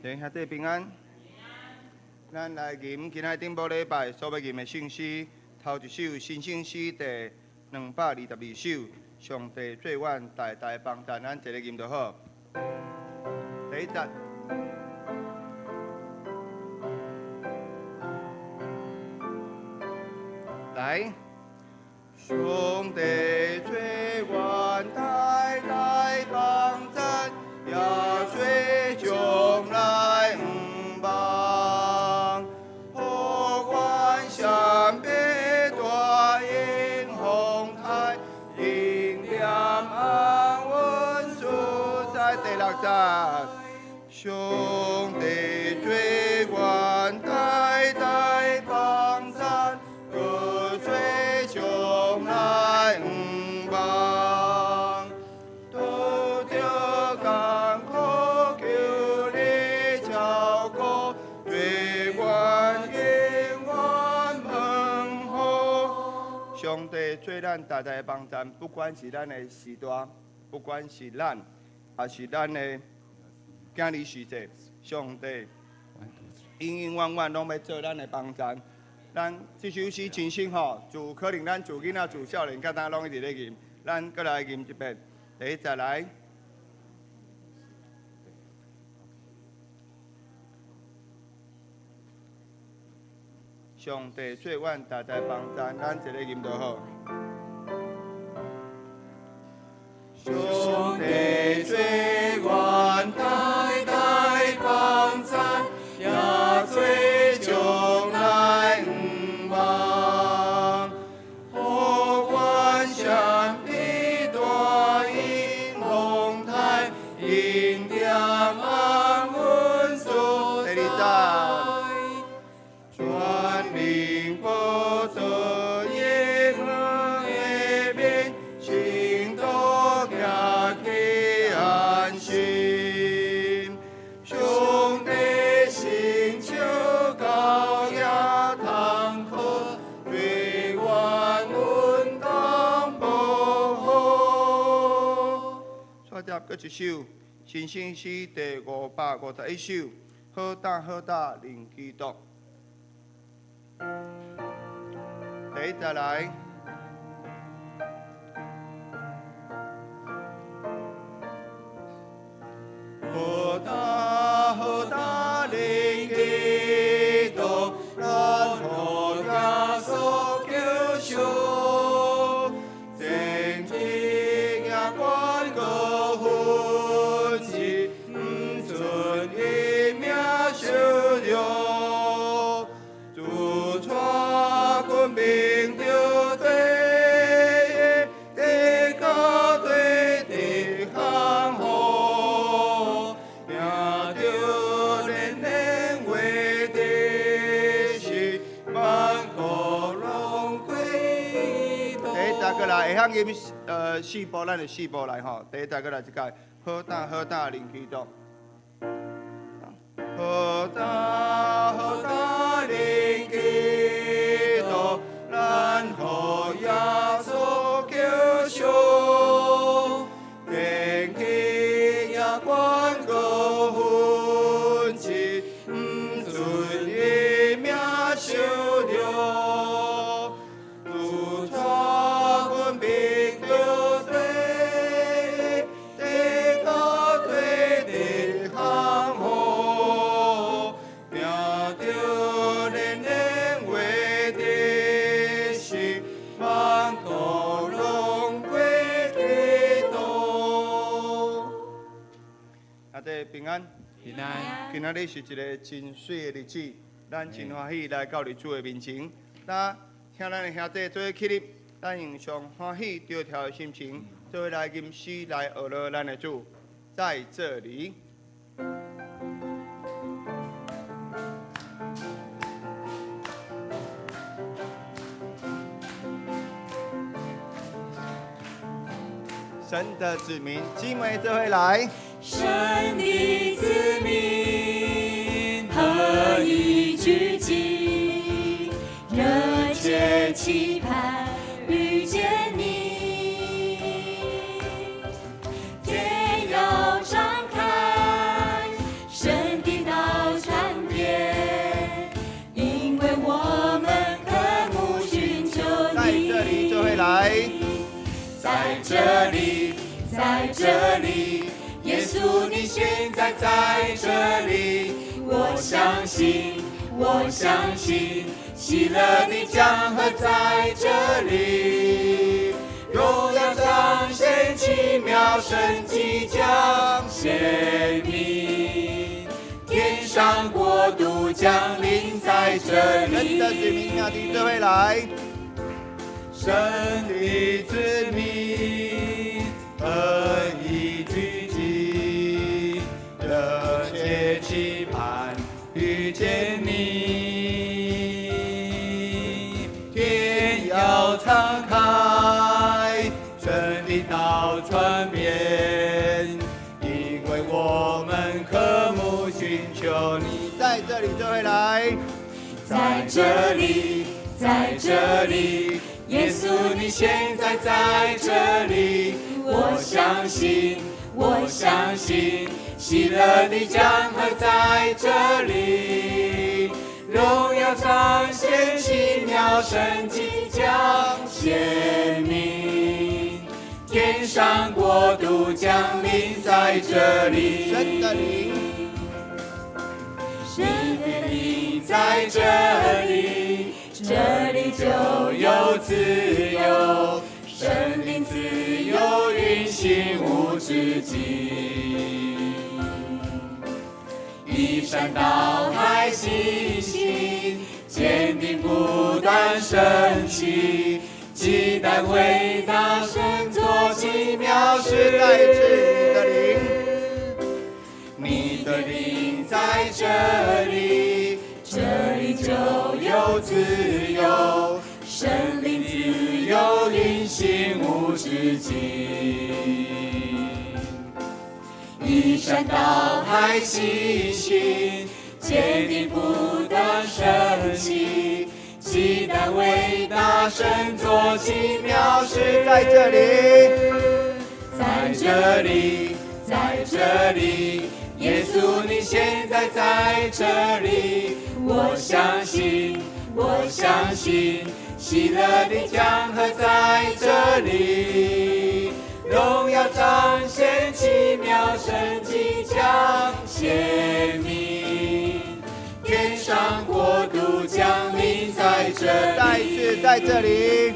弟兄姊平安。咱來吟今仔頂晡禮拜所欲吟的聖詩，頭一首新聖詩第222首，上帝做阮大大幫贊，咱齊來吟就好。第一節。來。上帝做阮大大幫贊，也做將來向望，予阮閃避大迎風台，恩典安穩所在。第六節，上帝做阮大大幫贊，閣做將來向望，拄著艱苦求你照顧，做阮永遠門戶。上帝做咱大大的幫贊，不管是咱的時代，不管是咱，抑是咱的囝兒時節，上帝永永遠遠攏欲做咱的幫贊。咱這首詩真新吼，自可能咱自囡仔、自少年到今攏一直咧吟，咱閣來吟一遍。第一節來。上帝做阮大大幫贊，咱齊來吟就好。上帝做阮大大幫贊，也做將來向望，予阮閃避大迎風台，恩典安穩所在。第二節，全能寶座耶和的面，聖徒行去安心。上帝成就高也通靠，做阮穩當保護。煞接閣一首新聖詩第551首，好膽好膽認基督。第一節來。好膽好膽認基督，咱予耶穌救贖，前進也懸過分子，毋准伊命受辱。主帶軍兵著地，地到對敵降雨，贏著連連為敵是萬國榮歸。第一節過來會曉吟四步，咱就四步來吼。第一節過來這個，好膽好膽認基督。好膽好膽認基督，咱予耶穌救贖，前去也懸過分子，毋准伊命受辱。主帶軍兵著地，地到對敵降雨，贏著連連為敵是萬國榮歸基督。兄弟平安。平安。今仔日是一个真媠的日子，咱真歡喜來到佇主的面前。咱請咱的兄弟做伙起立，咱用上歡喜著跳的心情，做伙來吟詩來學樂咱的主，在這裡。神的子民，姊妹做伙來。神的子民何以聚集？熱切期盼遇見你。天要張開，神的裡，在這裡，耶穌你現在在這裡，我相信，我相信，喜樂的江河在這裡，榮耀彰顯，奇妙神蹟將顯明，天上國度降臨在這神的子民裡。兄弟做伙來，神的子民合一聚集，熱切期盼遇見你。天要敞開，神的道傳遍，因為我們渴慕尋求你。在這裡做伙來，在這裡，在這裡，耶穌你現在在這裡，我相信，我相信，喜樂的江河在這裡，榮耀彰顯，奇妙神蹟將顯明，天上國度降臨在這裡。神的靈，神的靈在這裡，這裡就有自由，聖靈自由運行無止境。移山倒海，信心堅定不斷升起，期待偉大神作奇妙事。再一次你的靈，你的靈在這裡，這裡就有自由，聖靈自由運行無止境。移山倒海，信心堅定不斷升起，期待偉大神作奇妙事。在這裡，在這裡，在這裡，耶穌你現在在這裡，我相信，我相信，喜樂的江河在這裡，榮耀彰顯，奇妙神蹟將顯明，天上國度降臨在這再一次裡，在這裡，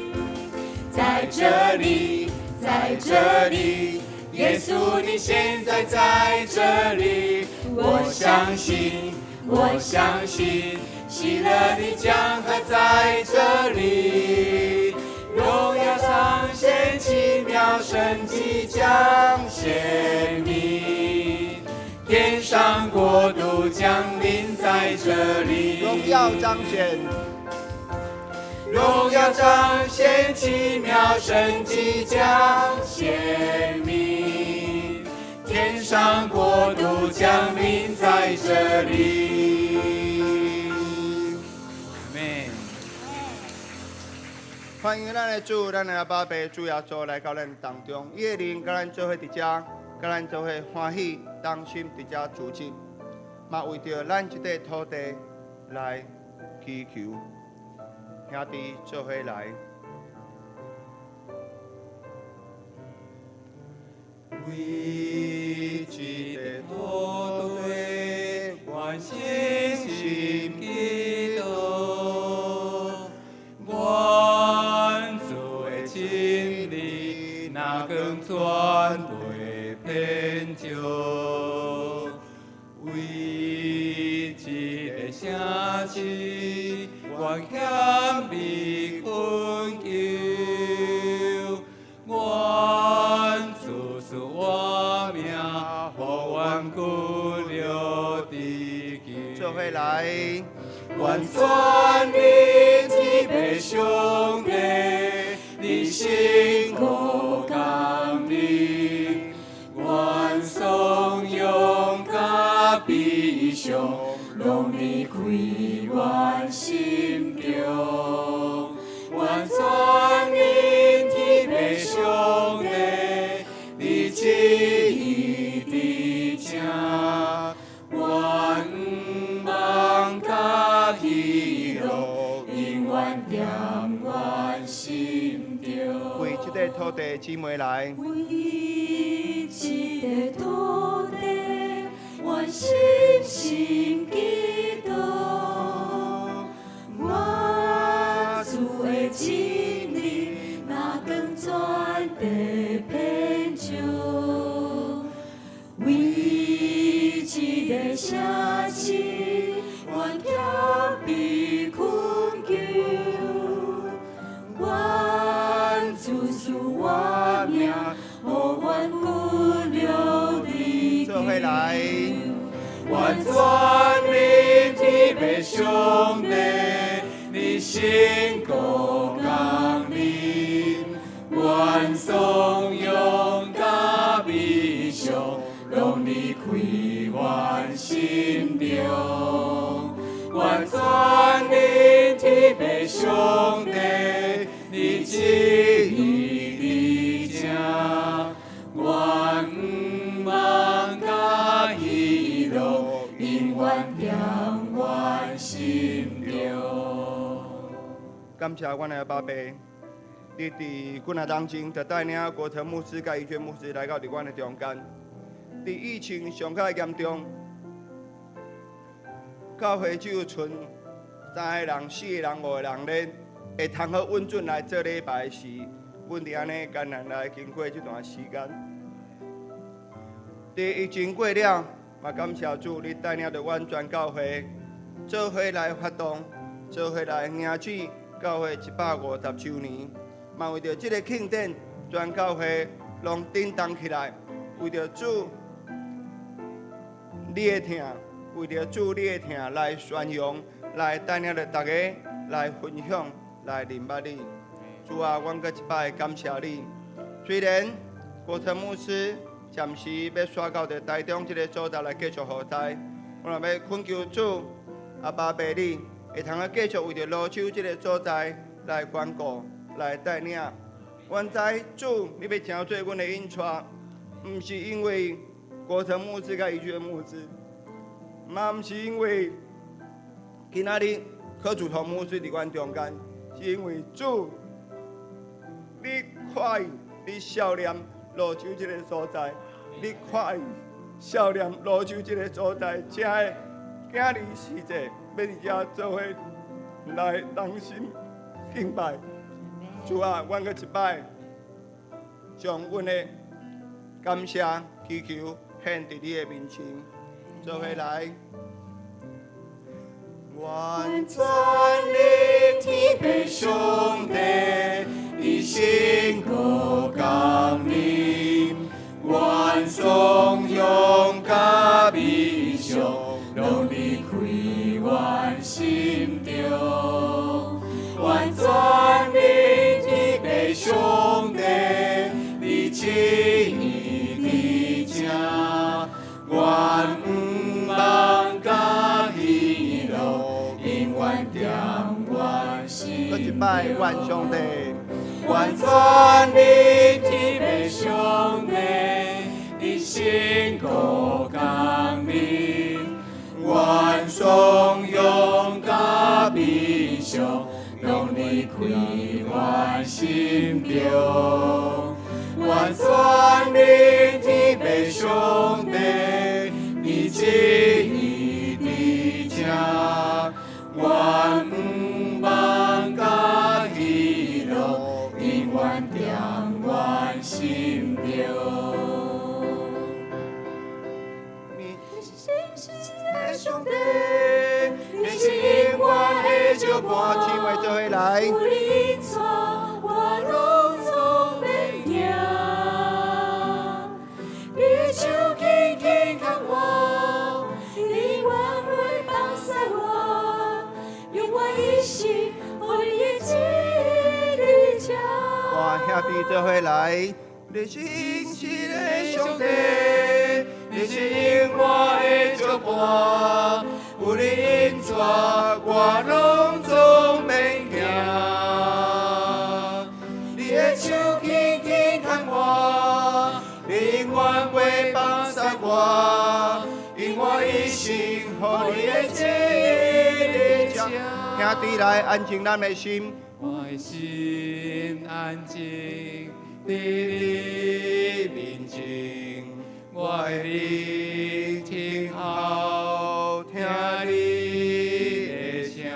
在這裡，在這裡，耶穌你現在在這裡，我相信，我相信，喜樂的江河在這裡，榮耀彰顯，奇妙神蹟將顯明，天上國度降臨在這裡，榮耀彰顯，榮耀彰顯，奇妙神蹟將顯明，天上國度降臨在這裡。阿們。歡迎咱的主，咱的阿爸父主耶穌來到咱當中，伊的靈佮咱做伙佇遮，佮咱做伙歡喜同心佇遮聚集，嘛為著咱這塊土地來祈求，兄弟做伙來。為這個土地，願誠心祈禱，願主的真理若光全地遍照，為這個城市，願謙卑懇求，願主賜活命，予阮骨肉持久。做伙來，願全能天父上帝，你辛苦降臨，願頌揚佮悲傷，攏離開阮心中。願全能天父上帝，你旨意佇這，願望佮喜樂，永遠踮阮心中。為這塊土地姊妹來。為這个土地，願深深祈禱。願主的真理，若光全地遍照，為這个城市，願謙卑懇求，願主賜我命，予阮骨力做伙來。願全能天父上帝，你聖國降臨，願頌揚佮悲傷，攏離開阮心中。願全能天父上帝，你旨意佇這，願向望佮喜樂，永遠踮阮心中。感謝阮的阿爸父，你佇幾若當前就帶領國成牧師佮伊娟牧師來到佇阮的中間。佇疫情上較嚴重，教會只有賰三個人、四個人、五個人咧，會通好穩準來做禮拜時，阮佇按呢艱難來經過這段時間。佇疫情過了，嘛感謝主，你帶領著阮全教會做伙來發動，做伙來迎接教會150週年。嘛為著這个慶典，全教會攏振動起來，為著主你的疼，為著主你的疼來宣揚，來帶領著大家來分享，來認捌你。主啊，阮閣一擺感謝你。雖然國成牧師暫時欲徙到佇台中這个所在來繼續服侍，我若欲懇求主阿爸父你，會通啊繼續為著蘆洲這个所在來關顧、來帶領。阮知主你欲成做阮的引帶，毋是因為國成牧師佮伊娟牧師，嘛毋是因為今仔日柯主頭牧師佇阮中間，是因為主你看伊，你惜念蘆洲這个所在，你看伊惜念蘆洲這个所在，遮的囝兒媳婦欲佇遮做伙來同心敬拜。主啊，阮閣一擺將阮的感謝祈求獻佇你的面前，做伙來。願全能天父上帝，你聖國降臨，願頌揚佮悲傷，攏離開阮心中。願全能天父上帝，你旨意佇這，願向望佮喜樂，永遠踮阮心閣一擺，願上帝，願全能天父上帝，你聖國降臨，願頌揚佮悲傷，攏離開阮心中。願全能天父上帝，你旨意佇這，願向望佮喜樂，永遠踮阮心中。你是信實的上帝，你是永遠的石伴姊妹做伙來。有你引帶，我攏總免驚。你的手輕輕牽我，你永遠袂放捨我，用我一生予你的旨意佇這。我兄弟做伙來，你是信實的上帝，你是永遠的石伴，有你引帶，我攏總免驚。你的手輕輕牽我，你永遠袂放捨我，用我一生予你的旨意佇這。兄弟來安靜咱的心，我的心安靜佇你面前。的靈聽候聽你的聲，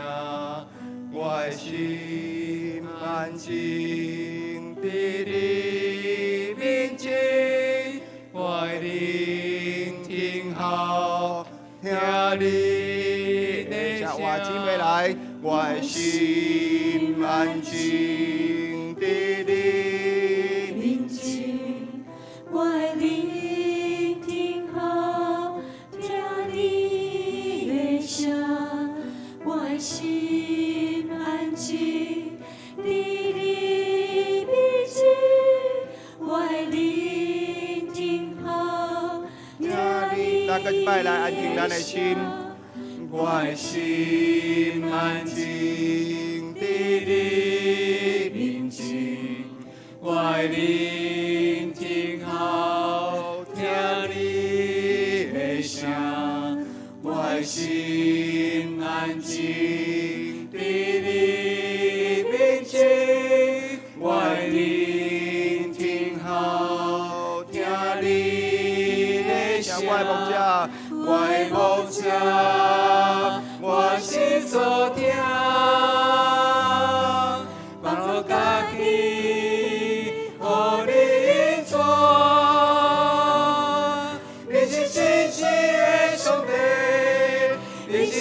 我的心安靜佇你面前，我的靈聽候聽你的聲。我姊妹來，我的心安靜佇你面前，我的靈聽候聽你的聲，我的心安靜佇你面前，我的靈聽候聽你咱閣一擺來安靜咱的心。我的心安靜佇你面前，我的靈聽候聽你的聲，我的心安靜佇你面前，我的靈聽候聽你的聲。我的牧者，我的牧者，我心所疼，幫助家己，予你引帶。你是信實的上帝，你是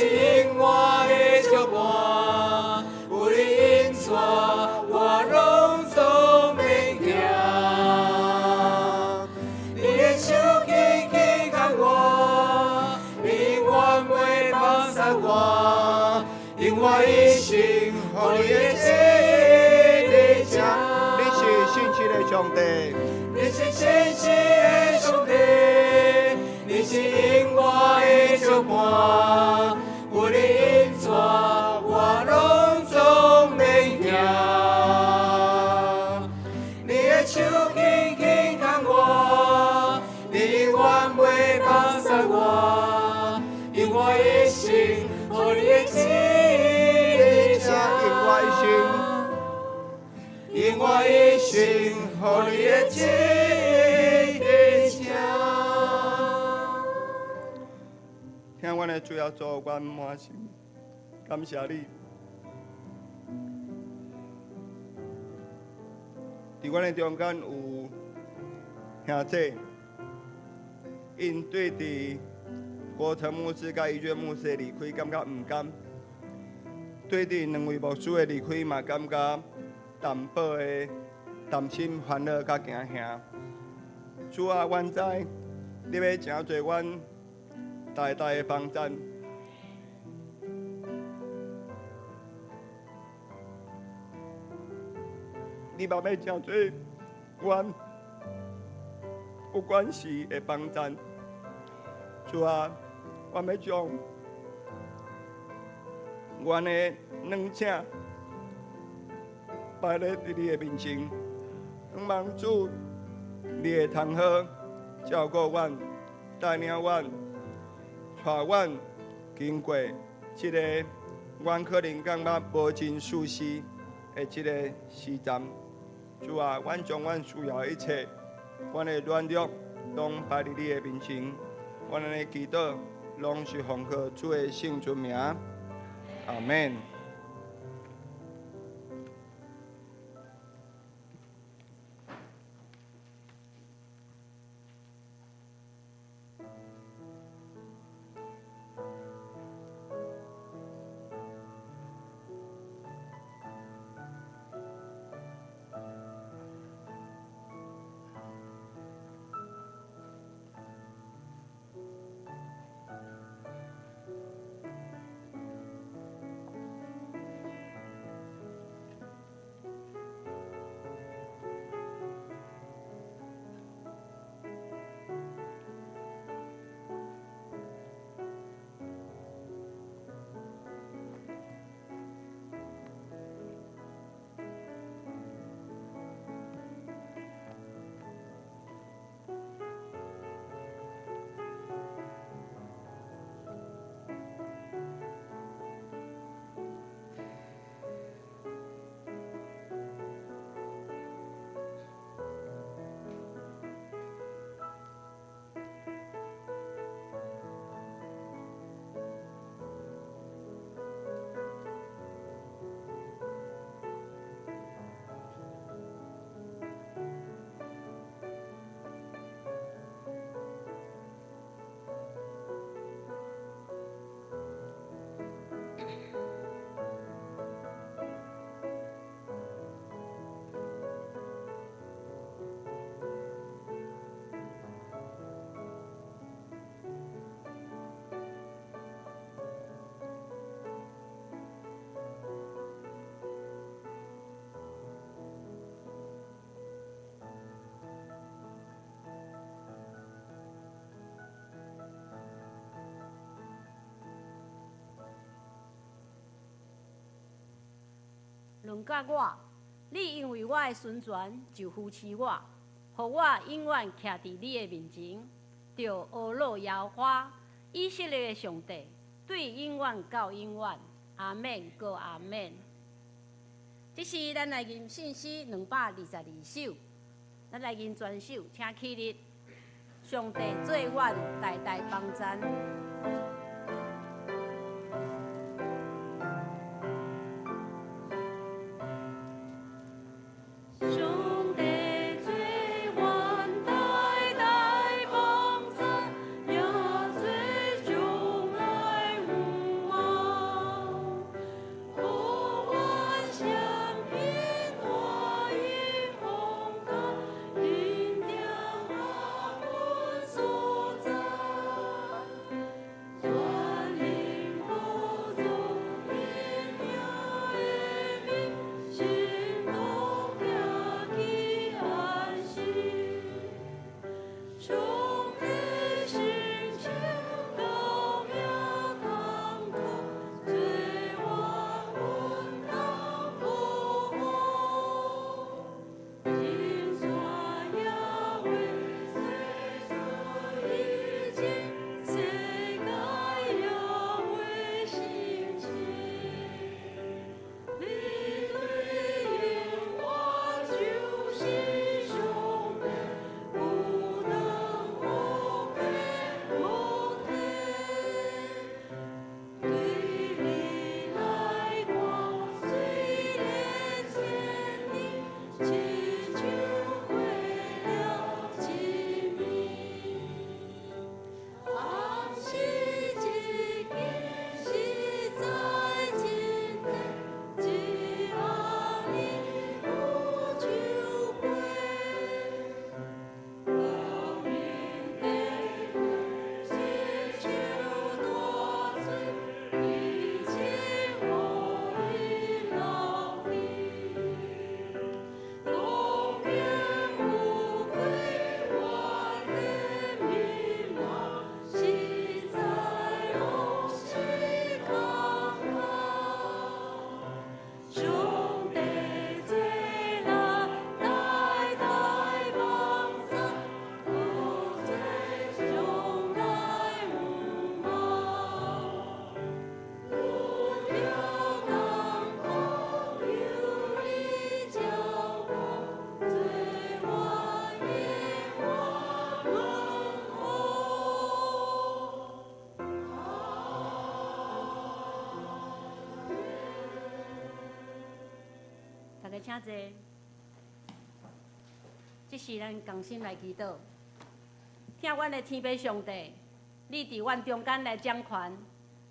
永活的石伴，有你引帶，我攏總免驚。你的手緊緊牽我，你永遠袂放捨我，用我一生予你的旨意行。你是信實的上帝，你是信實的上帝，你是永活的石伴，有你引帶，我攏總免驚。你的手緊緊牽我，你永遠袂放捨我，用我一生予你的旨意行。用我一生，用我一生予你的旨意行。聽阮的主耶穌，阮滿心感謝你。佇阮的中間有兄弟，𪜶對佇國成牧師佮伊娟牧師的離開感覺毋甘，對佇兩位牧師的離開嘛感覺淡薄的擔心、煩惱佮驚嚇。主啊，阮知你欲成做阮大大的幫贊。你嘛欲成做阮有關係的幫贊。主啊，阮欲將阮的軟請擺咧佇你的面前，希望主你會通好照顧阮、帶領阮、帶阮經過這個阮可能感覺無真舒適的這個時陣。主啊，阮將阮需要的一切，阮的軟弱，攏擺佇你的面前。阮的祈禱，攏是奉靠主的聖尊名。阿們。輪佮我，你因為我的孫權就扶持我，予我永遠徛佇你的面前，著呵咾耶和華以色列的上帝，對永遠到永遠，阿們，閣阿們。這是咱來吟聖詩222首，咱來吟全首，請起立。上帝做阮代代幫贊。上帝做阮代代幫贊，也做將來有望。予阮相片大雨風降，恩典阿阮所在。全能寶座榮耀的名，心中行去安息。上帝成就高名艱苦，做阮穩當保護。真山耶和華以前，世界猶未成起。你對耶和華就是上帝，有當無變無退。對你來看，雖然千年，親像過了一暝。暗時一更，實在真濟，一萬年無像過。光陰的水像大水，一切予伊流去。當變有幾萬的密碼，實在攏是空空。上帝做咱代代幫贊，予做將來有望。有了艱苦，有你照顧，做阮耶和華門戶。大家請坐。這時咱同心來祈禱，疼阮的天父上帝，你佇阮中間來掌權，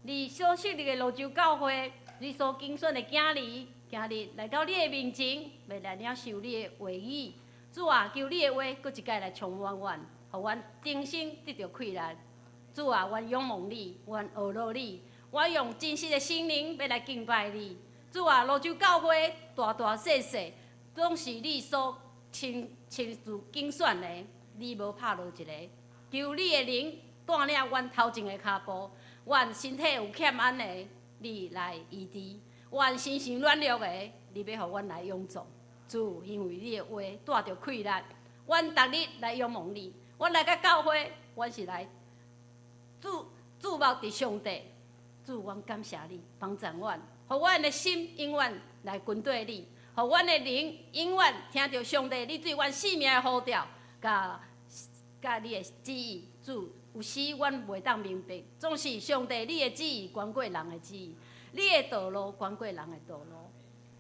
你所設立的蘆洲教會，你所揀選的囝兒，今日來到你的面前，欲來領受你的話語。主啊，求你的話閣一擺來充滿阮，予阮重新得著氣力。主啊，阮仰望你，阮呵咾你，我用真實的心靈欲來敬拜你。主啊，蘆洲教會大大細細，攏是你所親親自揀選的，你無拍落一個。求你的靈帶領阮頭前的跤步，阮身體有欠安的，你來醫治；阮身心軟弱的，你欲予阮來勇壯。主，因為你的話帶著氣力，阮逐日來仰望你。阮來到教會，阮是來注注目佇上帝。主，阮感謝你，幫助阮，予阮的心永遠來跟綴你，予阮的靈永遠聽著上帝你對阮生命的呼召，佮佮你的旨意。主，有時阮袂當明白，總是上帝你的旨意懸過人的旨意，你的道路懸過人的道路。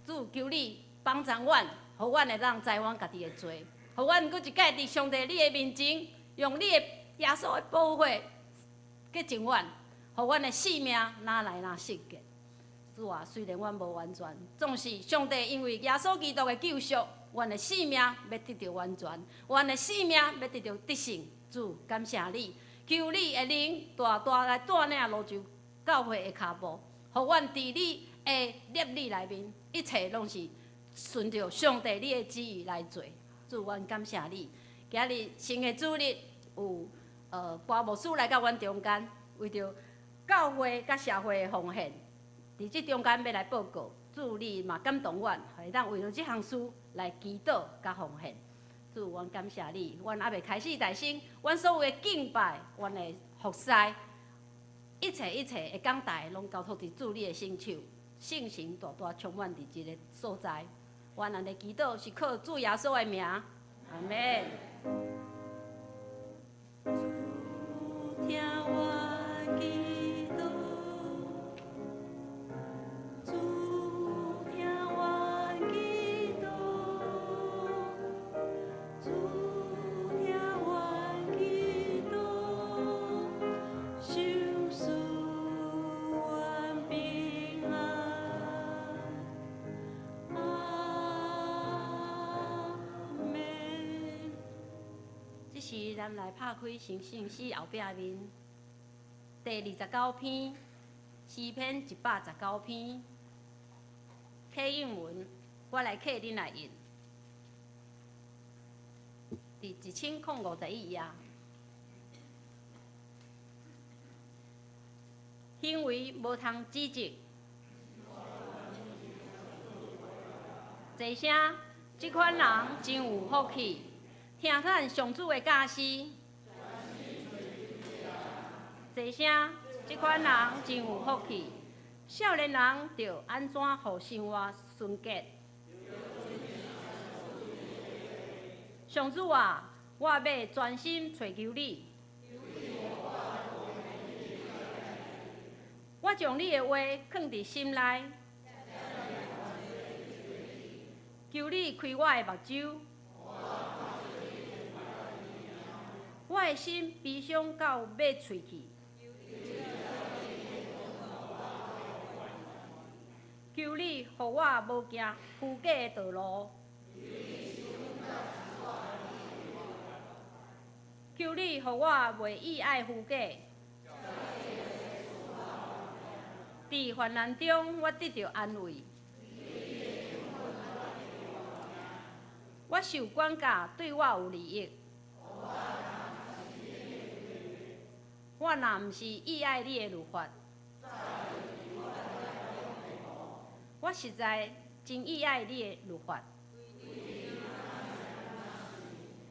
主，求你幫助阮，予阮會當知阮家己的罪，予阮閣一擺佇上帝你的面前，用你的耶穌的寶血潔淨阮，予阮的生命哪來哪聖潔。主啊，雖然阮無完全，總是上帝因為耶穌基督的救贖，阮的生命欲得著完全，阮的生命欲得著得勝。主，感謝你，求你的靈大大來帶領蘆洲教會的跤步，予阮佇你的律例內面，一切攏是順著上帝你的旨意來做。主，阮感謝你。今日新的主日有郭牧師來到阮中間，為著教會佮社會的奉獻，佇這中間欲來報告。主你嘛感動阮，會當為著這項事來祈禱佮奉獻。主，阮感謝你，阮猶未開始代先，阮所有的敬拜，阮的服侍，一切一切的講台，攏交託佇主你的聖手，聖神大大充滿佇這个所在。阮按呢祈禱是靠主耶穌的名，阿們。主聽我祈禱，主聽我祈禱，主聽我祈禱，賞賜阮平安。阿們。這時，咱來拍開成聖詩後壁面，第29篇，詩篇119篇，課英文，我來課，恁來印。佇1051頁。行為無通指責。坐聲，這款人真有福氣，聽咱上主的教示。坐聲，這款人真有福氣。少年人著按怎予生活純潔？上主啊，我欲專心揣求你。我將你的話囥佇心內。求你開我的目睭。我的心悲傷到欲碎去。求你予我無行虛假的道路。求你予我袂意愛虛假。佇患難中，我得著安慰。我受管教對我有利益。我若毋是意愛你的律法，我實在真意愛你的律法。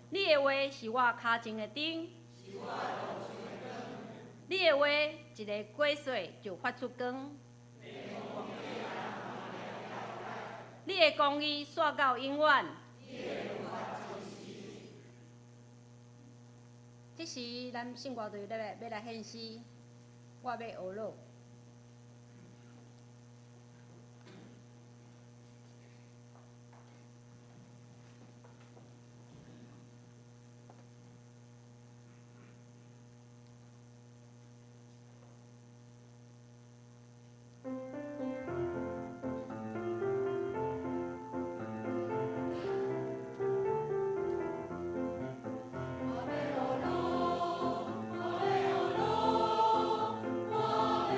你的話是我跤前的燈，你的話一个過歲就發出光。你的公義煞到永遠。這時，咱聖歌隊咧欲來獻詩，我欲學樂。我欲學樂，我欲學樂，我欲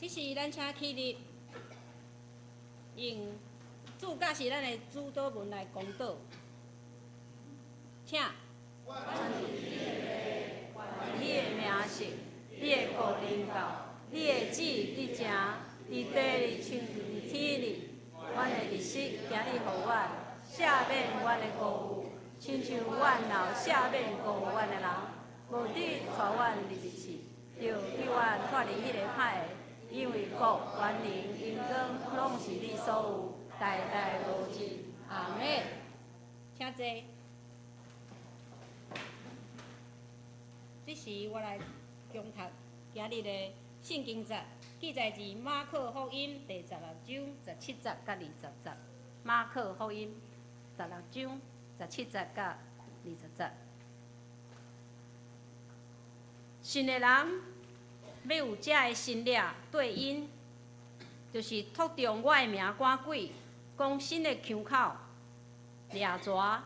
這時咱請起立，用主教是咱的主禱文來公禱，請。願你的名聖，你的國臨到，你的旨意得成，佇地裡親像佇天裡。阮的日食今日予阮，赦免阮的過誤，親像阮也赦免過誤阮的人，無得帶阮入試，著救阮脫離彼個歹的，因為國、權能、榮光，攏是你所有，代代無盡。阿們。請坐。這時我來恭讀今日的聖經節，記載佇馬可福音第十六章17節佮20節。馬可福音十六章17節佮20節。信的人欲有這个神力對𪜶，就是託著我的名趕鬼，講新的腔口，掠蛇，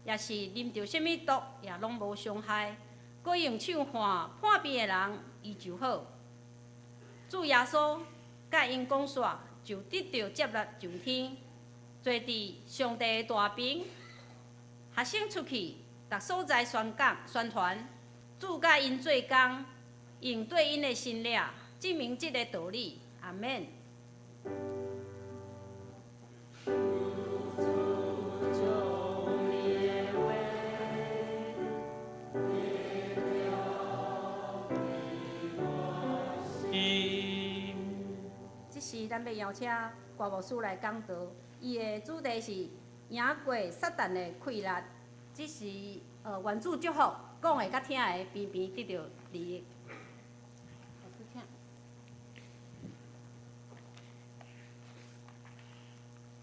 抑是啉著啥物毒，也攏無傷害。閣用手按破病的人，伊就好。主耶穌佮𪜶講煞，就得著接納上天，坐佇上帝的大爿。學生出去，逐所在宣講宣傳，主佮𪜶做工，用對𪜶的神力證明這个道理。阿們。這時，咱欲邀請郭牧師來講道，伊的主題是贏過撒旦的氣力。這時，願主祝福，講的佮聽的平平得著利益。牧師請。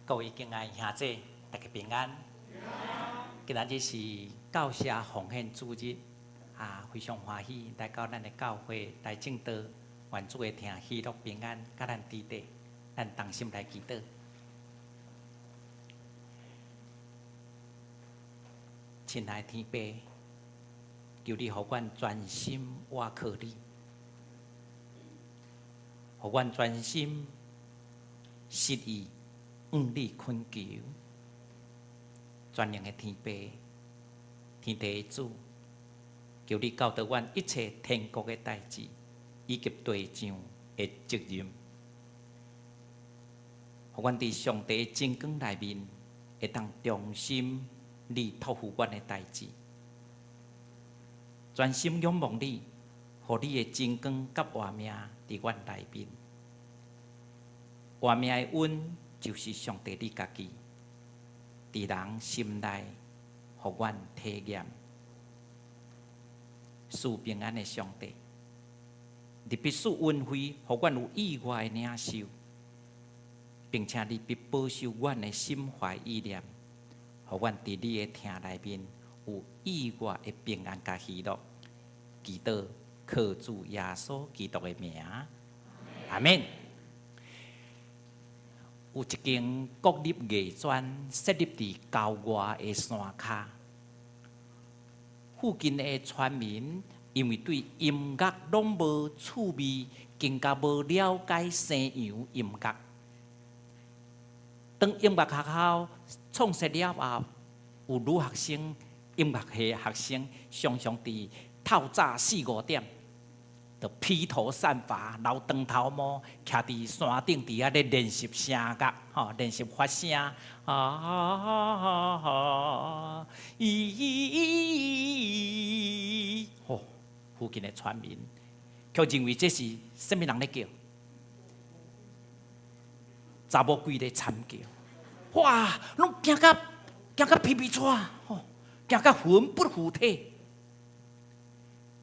各位敬愛兄姊，大家平安。今仔日是教社奉獻主日，啊，非常歡喜來到咱的教會來證道，願主的疼喜樂平安，佮咱佇底，咱同心來祈禱。親愛的天父，求你予阮專心倚靠你，予阮專心實意向你懇求。全能的天父，天地的主，求你教導阮一切天國的代誌，以及地上的責任，予阮佇上帝的真光內面，會當忠心你託付阮的代誌，專心仰望你，予你的真光佮活命佇阮內面。活命的恩就是上帝你家己，佇人心內，予阮體驗賜平安的上帝，你必賜恩惠，予阮有意外的領受，並且你必保守阮的心懷意念，予阮佇你的疼內面有意外的平安佮喜樂。祈禱靠主耶穌基督的名，阿們。有一間國立藝專設立佇郊外的山跤，附近的村民因為對音樂攏無趣味，更加無了解西洋音樂。當音樂學校創設了後，有女學生、音樂系學生，常常佇透早四五點，就披頭散髮、留長頭毛，徛佇山頂佇遐咧練習聲樂，吼，練習發聲。啊啊咦，吼，附近的村民卻認為這是啥物人咧叫？查某鬼咧慘叫！哇，攏驚甲驚甲皮皮掣，吼，驚甲魂不附體。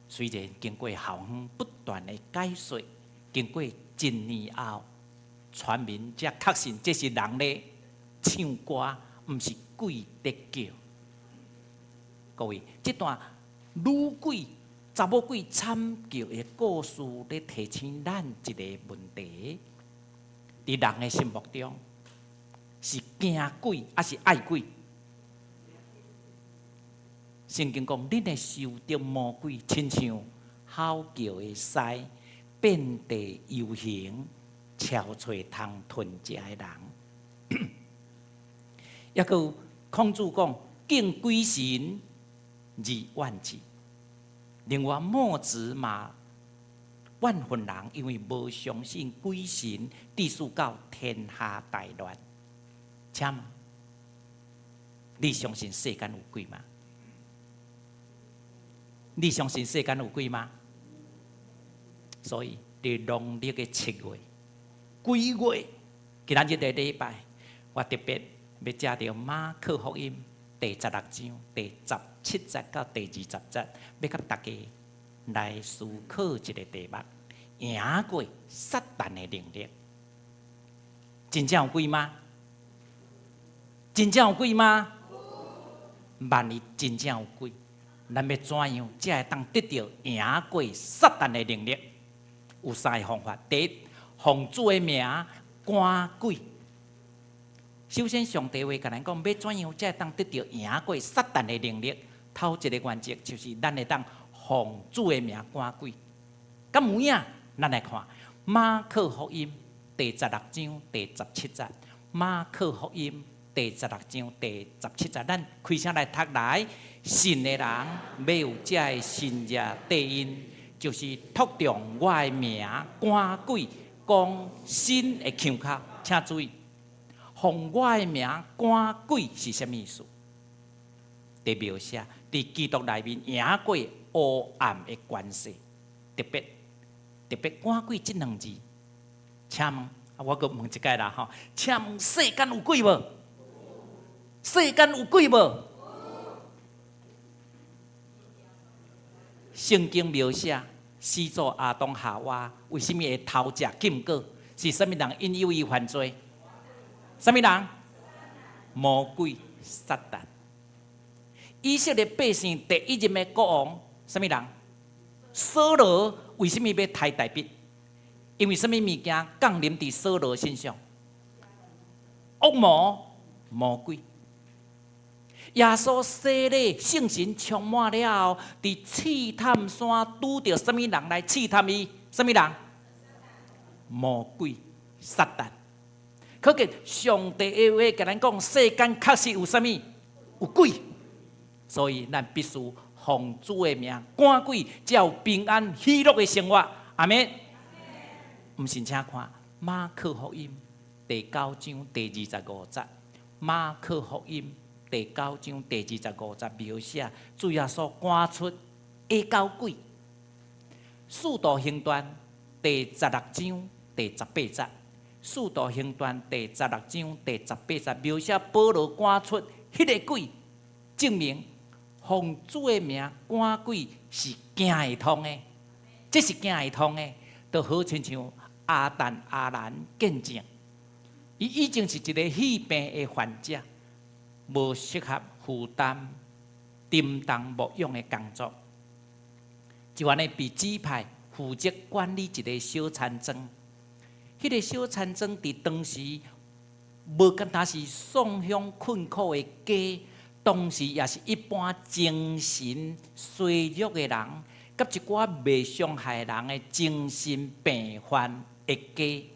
雖然經過校方不斷的解說，經過一年後，村民才確信這是人咧唱歌，毋是鬼佇叫。各位，這段女鬼、查某鬼慘叫的故事，咧提醒咱一個問題：佇人的心目中，是驚鬼抑是愛鬼？聖經講，恁的仇敵魔鬼，親像吼叫的獅，遍地遊行，超揣通吞食的人。抑閣有孔子講，敬鬼神而遠之。另外，墨子嘛怨恨人，因為無相信鬼神，致使到天下大亂。請問，你相信世間有鬼嗎？你相信世間有鬼嗎？所以，佇農曆的7月、鬼月，今仔日的禮拜，我特別欲藉著馬可福音第十六章第17節到第20節，欲佮大家來思考一個題目：贏過撒旦的能力。真正有鬼嗎？真正有鬼嗎？萬一真正有鬼，咱欲怎樣才會當得著贏過撒旦的能力？有三个方法。第一，奉主的名趕鬼。首先，上帝話共咱講，欲怎樣才會當得著贏過撒旦的能力？頭一个原則就是咱會當奉主的名趕鬼。敢有影？咱來看馬可福音第十六章第十七節。馬可福音第十六章第十七節，咱開聲來讀來。信的人欲有這个神跡綴𪜶，就是託著我的名趕鬼，講新的腔口。請注意，奉我的名趕鬼是啥物意思？佇描寫佇基督內面贏過黑暗的權勢，特別特別趕鬼這兩字。請問，我閣問一擺啦吼，請問世間有鬼無？世間有鬼無？聖經描寫始祖亞當夏娃為啥物會偷食禁果？是啥物人引誘伊犯罪？啥物人？魔鬼撒旦。以色列百姓第一任的國王，啥物人？掃羅為啥物欲刣大衛？因為啥物物件降臨佇掃羅身上？惡魔、魔鬼。耶穌洗禮聖神充滿了後，佇試探山拄著啥物人來試探伊？啥物人？魔鬼、撒旦。可見上帝的話共咱講，世間確實有啥物？有鬼。所以咱必須奉主的名趕鬼，才有平安喜樂的生活。阿們。毋信請看馬可福音第九章第25節。馬可福音第九章第二十五節描寫，主耶穌趕出下九鬼。使徒行傳第十六章第十八節，使徒行傳第十六章第十八節描寫保羅趕出彼个鬼，證明奉主的名趕鬼是行會通的，這是行會通的，就好親像亞旦亞蘭見證，伊已經是一个肺病的患者。無適合負擔沉重牧養的工作，就按呢被指派負責管理一个小田莊。彼个小田莊佇當時無敢若是喪鄉困苦的家，當時也是一般精神衰弱的人，佮一寡袂傷害人的精神病患的家。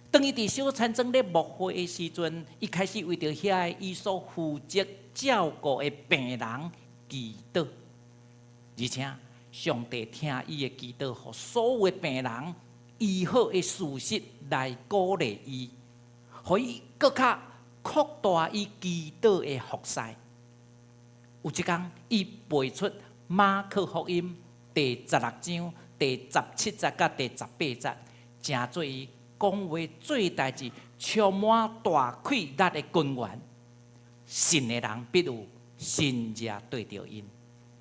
當伊佇小田莊咧牧會的時陣，伊開始為著遐个伊所負責照顧的病人祈禱，而且上帝聽伊的祈禱，予所有的病人醫好的事實來鼓勵伊，予伊閣較擴大伊祈禱的服侍。有一工，伊背出馬可福音第十六章第十七節佮第十八節，成做伊講話做代誌充滿大氣力的根源。信的人必有神跡綴著𪜶，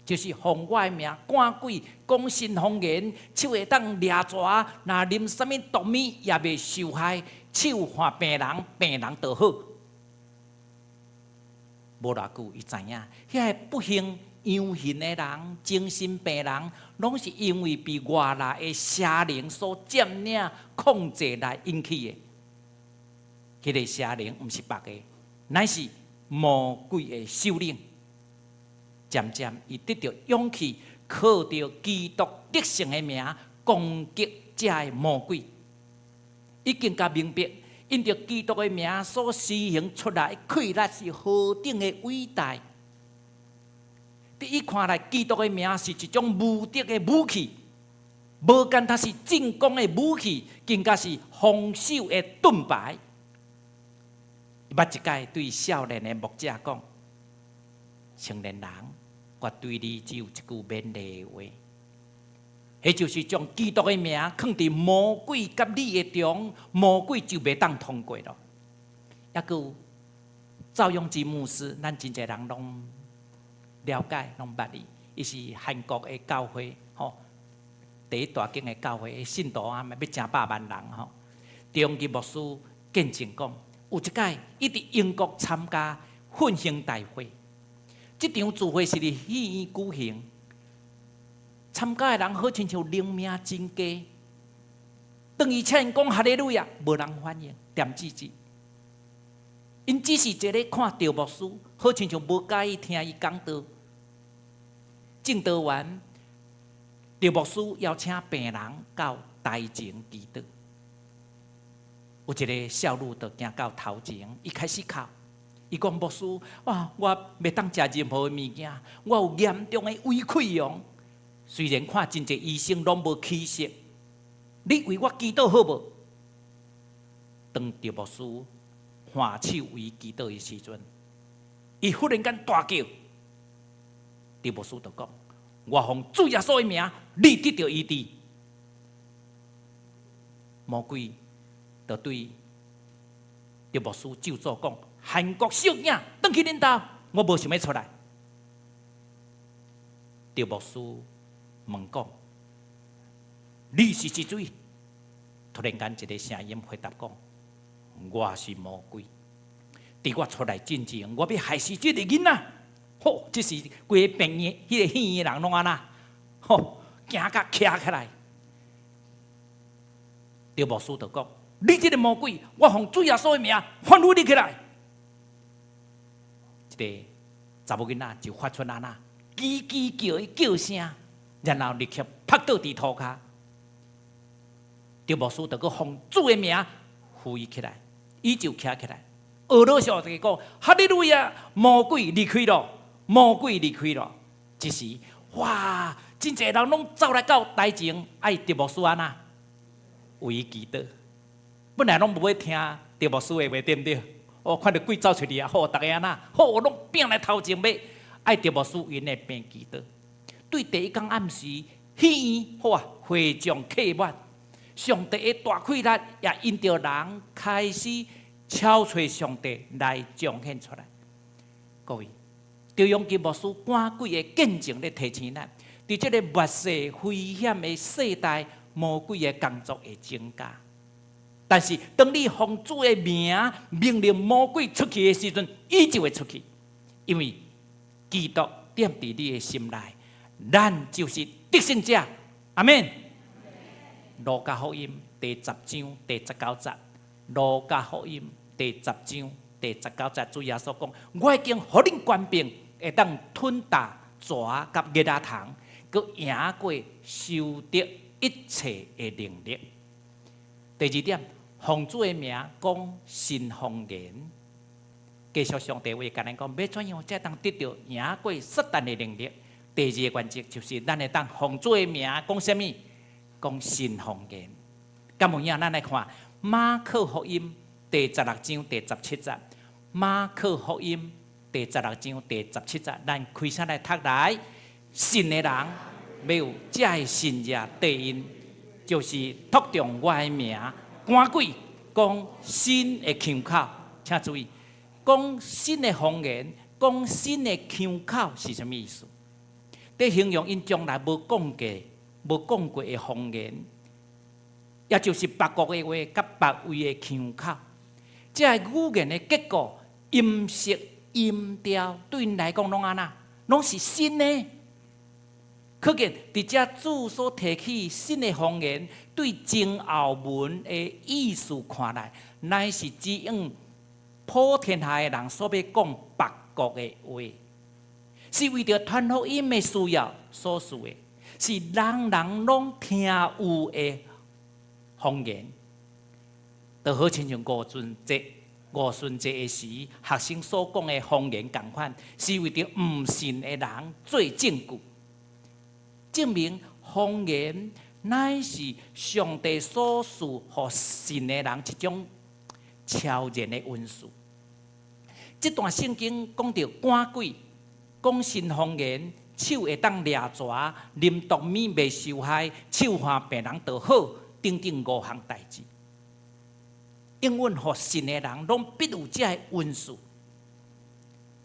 就是奉我的名趕鬼、講新方言，手會當掠蛇，若啉啥物毒物也袂受害，手按病人，病人就好。無偌久，伊知影，遐个不幸陽眩的人、精神病人，攏是因為被外來的邪靈所佔領、控制來引起的。彼个邪靈毋是別个，乃是魔鬼的首領。漸漸，伊得著勇氣，靠著基督得勝的名攻擊這个魔鬼。伊更加明白，因著基督的名所施行出來的氣力是何等的偉大。佇伊看來，基督的名是一種無敵的武器，無單單是進攻的武器，更加是防守的盾牌。伊捌一擺對少年的牧者講：青年人，我對你只有一句勉勵的話，彼就是將基督的名囥佇魔鬼佮你的中，魔鬼就袂當通過囉。猶閣有趙永基牧師，咱真濟人攏了解，攏捌伊。伊是韓國的教會，吼，第一大間的教會，信徒啊，欲成百萬人吼。趙永基牧師見證講，有一擺伊佇英國參加奮興大會，這場聚會是佇戲院舉行，參加的人好親像靈命真低。當伊請𪜶講哈利路亞，無人反應，恬吱吱。𪜶只是坐咧看趙牧師，好親像無佮意聽伊講道。證道完，趙牧師邀請病人到台前祈禱。有一个少女就行到頭前，伊開始哭。伊講牧師，哇，我袂當食任何的物件，我有嚴重的胃潰瘍。雖然看真濟醫生攏無起色，你為我祈禱好無？當趙牧師挽手為祈禱的時陣，伊忽然間大叫，趙牧師就講：我奉主耶穌的名，你得著醫治。魔鬼就對趙牧師咒詛講：韓國小囝，轉去恁兜，我無想欲出來。趙牧師問講：你是啥人？突然間一个聲音回答講：我是魔鬼。佇我出來進前，我欲害死這个囡仔。吼，這時規个病院、彼个戲院的人攏按怎？吼，驚甲徛起來。趙牧師就講：你這个魔鬼，我奉主耶穌的名，吩咐你起來。這个查某囡仔就發出按怎？吱吱叫的叫聲，然後立刻仆倒佇塗跤。趙牧師就閣奉主的名扶伊起來，伊就徛起來。學老小就講：哈利路亞，魔鬼離開囉，魔鬼離開囉。這時，哇，真濟人攏走來到台前，愛趙牧師按怎？為伊祈禱。本來攏無欲聽趙牧師的話，對毋對？哦，看著鬼走出去啊，好，逐家按怎？好，攏拼來頭前欲愛趙牧師為𪜶的病祈禱。對第一工暗時，戲院好啊，會眾客滿，上帝的大氣力也因著人開始超揣上帝來彰顯出來。各位，趙永基牧師趕鬼的見證咧提醒咱，佇這个末世危險的世代，魔鬼的工作會增加。但是，當你奉主的名命令魔鬼出去的時陣，伊就會出去，因為基督踮佇你的心內，咱就是得勝者。阿們。路加福音第十章第十九節，路加福音第十章第十九節，主耶穌講：我已經予恁權柄，會當吞踏蛇佮蠍仔蟲，閣贏過仇敵一切的能力。第二點，奉主的名講新方言。繼續上帝話共咱講，欲怎樣才當得著贏過撒旦的能力？第二个原則就是，咱會當奉主的名講啥物？講新方言。敢有影？咱來看馬可福音第十六章第十七節。馬可福音第十六章第十七節，咱開聲來讀來。信的人欲有這个神跡綴𪜶，就是託著我的名趕鬼，講新的腔口。請注意，講新的方言，講新的腔口是啥物意思？佇形容𪜶從來無講過、無講過的方言，也就是別國的話佮別位的腔口。這个語言的結構、音色、音調，對𪜶來講攏按怎？攏是新的。可見佇遮主所提起新的方言，對前後文的意思看來，乃是指向普天下的人所欲講別國的話，是為著傳福音的需要所賜的，是人人攏聽有的方言。就好親像五旬節，五旬節的時，學生所講的方言仝款，是為著毋信的人做證據，證明方言乃是上帝所賜予信的人一種超然的恩賜。這段聖經講著趕鬼、講新方言、手會當掠蛇、啉毒物袂受害、手按病人就好，等等五項代誌。應允予信的人，攏必有這个恩賜。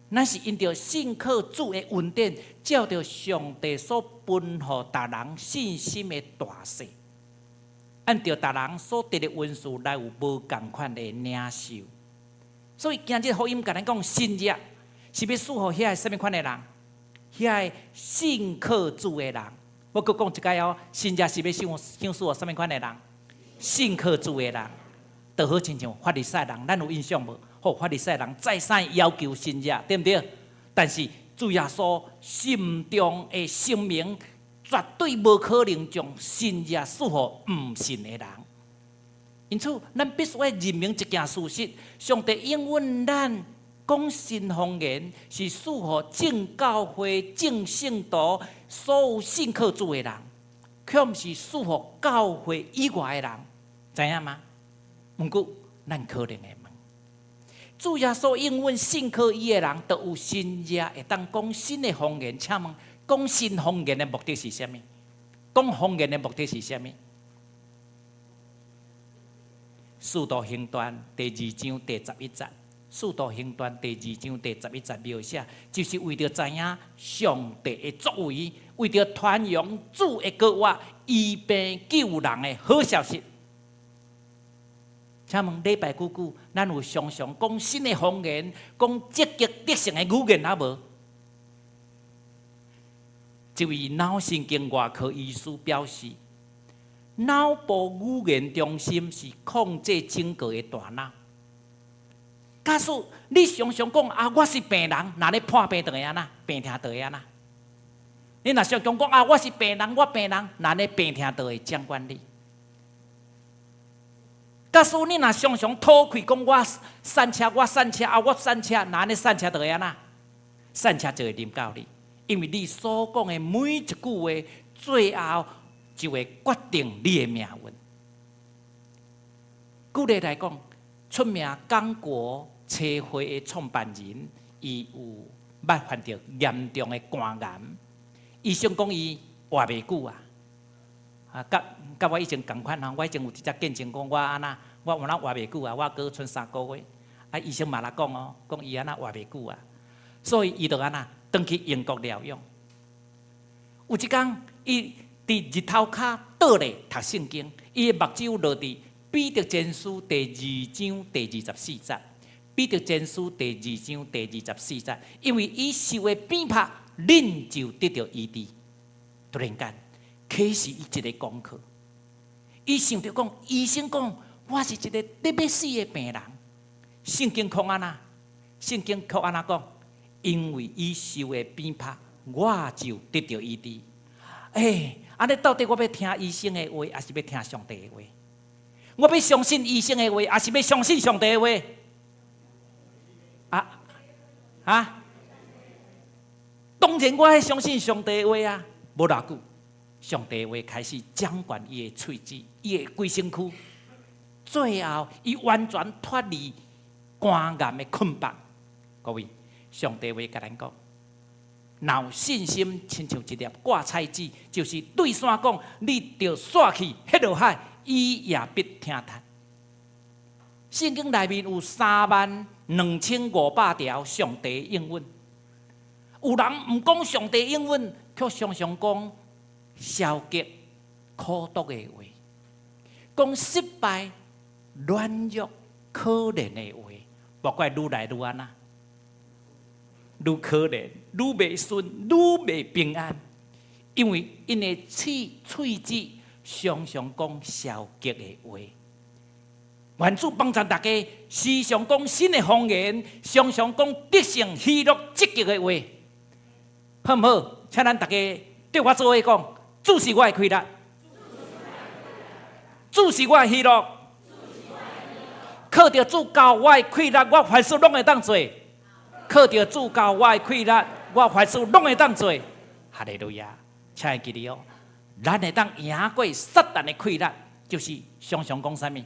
咱是因著信靠主的恩典，照著上帝所分予逐人信心的大細，按著逐人所得的恩賜來有無仝款的領受。所以今日福音共咱講，神蹟是欲賜予遐个啥物款的人？遐个信靠主的人。我閣講一擺哦，神蹟是欲賞賞賜予啥物款的人？信靠主的人。就好親像法利賽人，咱有印象無？好，法利賽人再三要求神蹟，對毋對？但是主耶穌心中的聲明，絕對無可能將神蹟賜予毋信的人。因此，咱必須愛認明一件事實：上帝應允咱講新方言，是賜予眾教會、眾聖徒所有信靠主的人，卻毋是賜予教會以外的人，知影嗎？毋過，咱可能會問：主耶穌應允信靠伊的人，都有神蹟會當講新的方言。請問，講新方言的目的是啥物？講方言的目的是啥物？使徒行傳第二章第十一節，使徒行傳第二章第十一節描寫，就是為著知影上帝的作為，為著傳揚主的國話，醫病救人的好消息。請問禮拜幾久，咱有常常講新的方言，講積極得勝的語言啊無？這位腦神經外科醫師表示，腦部語言中心是控制整個的大腦。假使你常常講啊，我是病人，若咧破病就會按怎？病痛就會按怎？你若常常講啊，我是病人，我病人，若咧病痛就會掌管你。假使你若常常吐氣講我剎車，我剎車啊，我剎車，若按呢剎車就會按怎？剎車就會臨到你，因為你所講的每一句話，最後就會決定你的命運。舉例來講，出名剛果差會的創辦人，伊有捌患著嚴重的肝癌，醫生講伊活袂久啊。啊，佮佮我以前仝款吼，我以前有一隻見證講我按怎，我有哪活袂久啊，我閣賰三個月。啊，醫生嘛來講哦，講伊按怎活袂久啊，所以伊就按怎，轉去英國療養。有一工，伊佇日頭跤倒咧讀聖經，伊的目睭落佇彼得前書第二章第二十四節。彼得前書第二章第二十四節，因為伊受的鞭拍，恁就得著醫治。突然間，開始伊一个功課，伊想著講，醫生講我是一個得欲死的病人。聖經卻按怎？聖經卻按怎講？因為伊受的鞭拍，我就得著醫治。欸，按呢到底我欲聽醫生的話，抑是欲聽上帝的話？我欲相信醫生的話，抑是欲相信上帝的話？啊啊！當然我愛相信上帝的話啊！無偌久，上帝的話開始掌管伊的喙舌，伊的規身軀，最後伊完全脫離肝癌的捆綁。各位，上帝話共咱講，若有信心，親像一粒掛菜籽，就是對山講，你著徙去彼落海，伊也必聽從。聖經內面有3萬2500條上帝應允，有人毋講上帝應允，卻常常講消極、苦毒的話，講失敗、軟弱、可憐的話，莫怪愈來愈按怎，愈可憐、愈袂順、愈袂平安，因為𪜶的喙喙舌常常講消極的話。願主幫助大家，時常講新的方言，常常講得勝、喜樂、積極的話，好毋好？請咱大家綴我做伙講，主是我的氣力，主是我的喜樂，靠著主加我的氣力，我凡事攏會當做。靠著主加我的氣力，我凡事攏會當做。哈利路亞！請會記得哦，咱會當贏過撒旦的氣力，就是常常講啥物？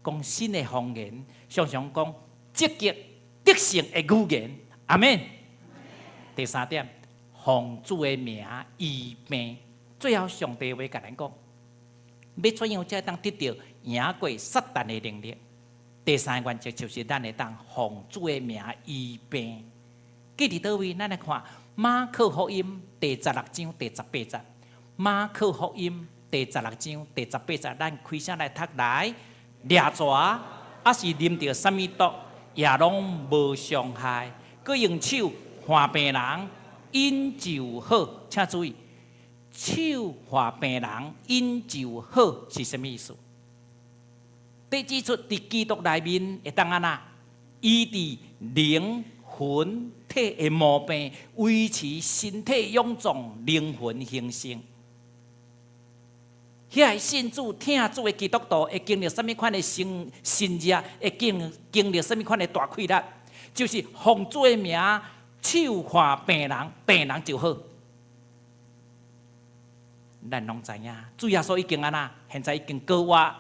講新的方言，常常講積極得勝的語言。阿門。第三點，奉主的名醫病。最後，上帝話共咱講，欲怎樣才會當得著贏過撒旦的能力？第三個原則就是咱會當奉主的名醫病。記佇佗位？咱來看馬可福音第十六章第十八節。馬可福音第十六章第十八節，咱開聲來讀來。掠蛇，抑是啉著啥物毒，也攏無傷害。閣用手按病人，𪜶就好。請注意，手按病人，𪜶就好是啥物意思？這指出佇基督內面會當按怎醫治靈魂體的毛病，維持身體勇壯、靈魂興盛。遐個信主、疼主的基督徒會經歷啥物款的神神蹟？會經歷啥物款的大氣力？就是奉主的名，手按病人，病人就好。咱攏知影，主耶穌已經按怎？現在已經高活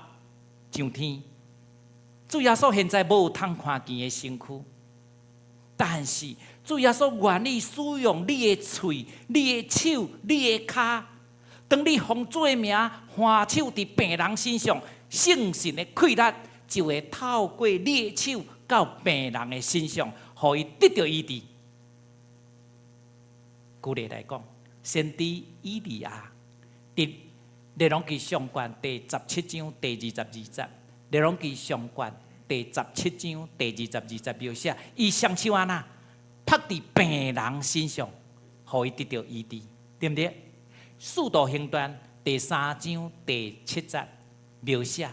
上天。主耶穌現在無通看見的身軀，但是主耶穌願意使用你的喙、你的手、你的跤。當你奉主的名按手佇病人身上，聖神的氣力就會透過你的手到病人的身上，予伊得著醫治。舉例來講，先知以利亞佇列王紀上卷第十七章第二十二節，列王紀上卷第十七章第二十二節描寫，伊雙手按怎拍佇病人身上，予伊得著醫治，對毋對？使徒行傳第三章第七節描寫，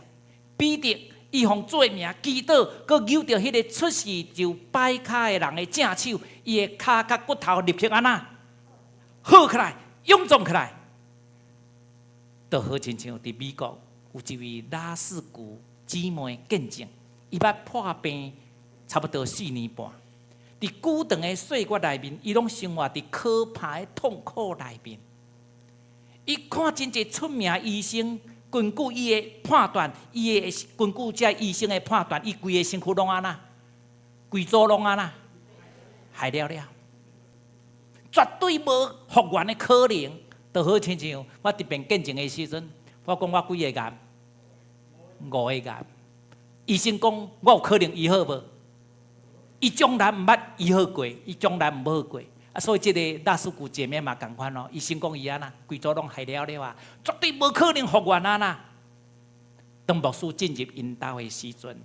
彼得伊奉主的名祈禱，閣搝著彼個出世就跛跤的人的正手，伊的跤佮骨頭立刻按怎好起來，勇壯起來，就好親像佇美國有一位拉斯古姊妹見證，伊捌破病差不多四年半，佇久長的歲月內面，伊攏生活佇可怕的痛苦內面。伊看真濟出名醫生，根據伊的判斷，伊的根據這醫生的判斷，伊規个身軀攏按怎，規組攏按怎，害了了，絕對無復原的可能。就好親像我特別見證的時陣，我講我幾个癌，五個癌，醫生講我有可能醫好無？伊從來毋捌醫好過，伊從來毋好過。啊，所以這个拉斯古姐妹嘛仝款咯，醫生講伊按怎，規組攏害了了啊，絕對無可能復原啊啦。當牧師進入𪜶兜的時陣，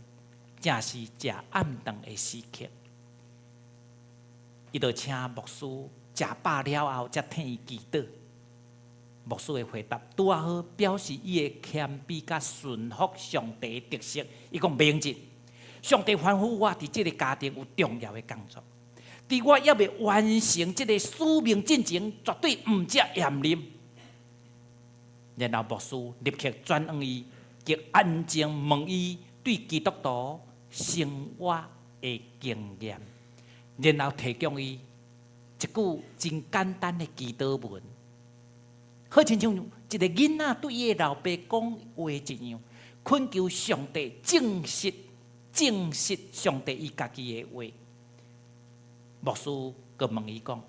正是食暗頓的時刻，伊就請牧師食飽了後，才替伊祈禱。牧師的回答拄仔好表示伊的謙卑佮順服上帝的特色。伊講袂用緊，上帝吩咐我佇這个家庭有重要的工作。佇我猶未完成這个使命進前，絕對毋才驗啉。然後牧師立刻轉向伊，極安靜問伊對基督徒生活的經驗，然後提供伊一句真簡單的祈禱文，好親像一个囡仔對伊的老爸講話一樣，懇求上帝證實證實上帝伊家己的話。牧師閣問伊講：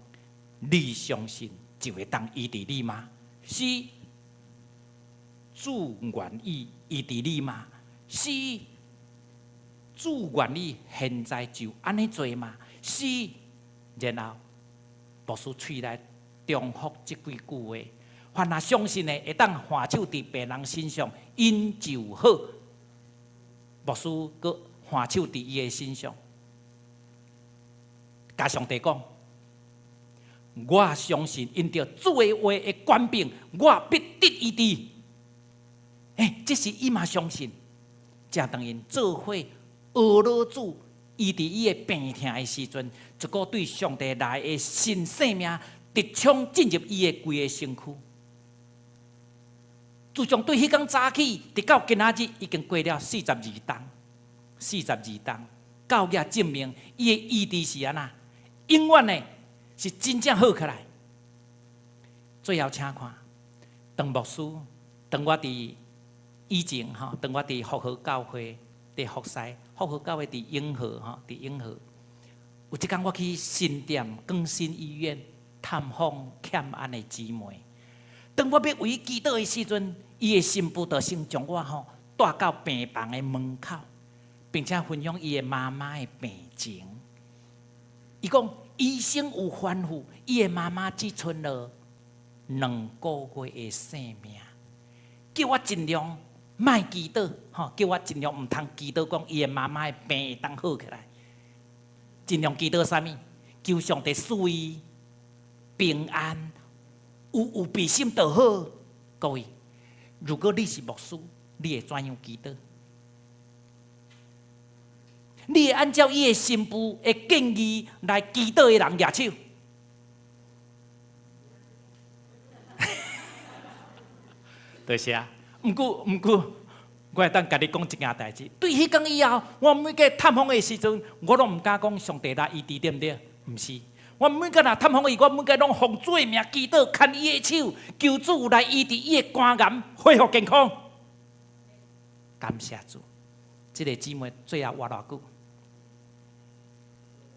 你相信就會當醫治你嗎？是，主願意醫治你嗎？是，主願意現在就按呢做嗎？是。然後牧師喙內重複這幾句話：凡若相信的，會當按手佇病人身上，𪜶就好。牧師閣按手佇伊的身上。共上帝講，我相信因著主的話的權柄，我必得醫治。欸，這是伊嘛相信。正當𪜶做伙呵咾主醫治伊的病痛的時陣，一股對上帝來的新生命，直衝進入伊的規个身軀。自從對彼工早起，直到今仔日已經過了四十二冬。42冬，到額證明伊的醫治是按怎，永遠的是真正好起來。最後請看，當牧師，當我佇以前吼，當我佇福和教會佇服侍，福和教會佇永和吼，佇永和。有一工我去新店更新醫院探訪欠安的姊妹，當我欲為伊祈禱的時陣，伊的新婦就先將我吼帶到病房的門口，並且分享伊的媽媽的病情。伊講醫生有吩咐，伊的媽媽只賰了2個月的性命，叫我盡量莫祈禱，吼，叫我盡量毋通祈禱，講伊的媽媽的病會當好起來。盡量祈禱啥物？求上帝賜伊平安，有備心就好。各位，如果你是牧師，你會怎樣祈禱？你會按照伊的新婦的建議來祈禱的人舉手。多謝。毋過，我會當共你講一件代誌。對彼工以後，我每過探訪的時陣，我攏毋敢講上帝來醫治，對毋對？毋是，我每過若探訪伊，我每過攏奉主的名祈禱，牽伊的手，求主來醫治伊的肝癌，恢復健康。感謝主，這个姊妹最後活偌久？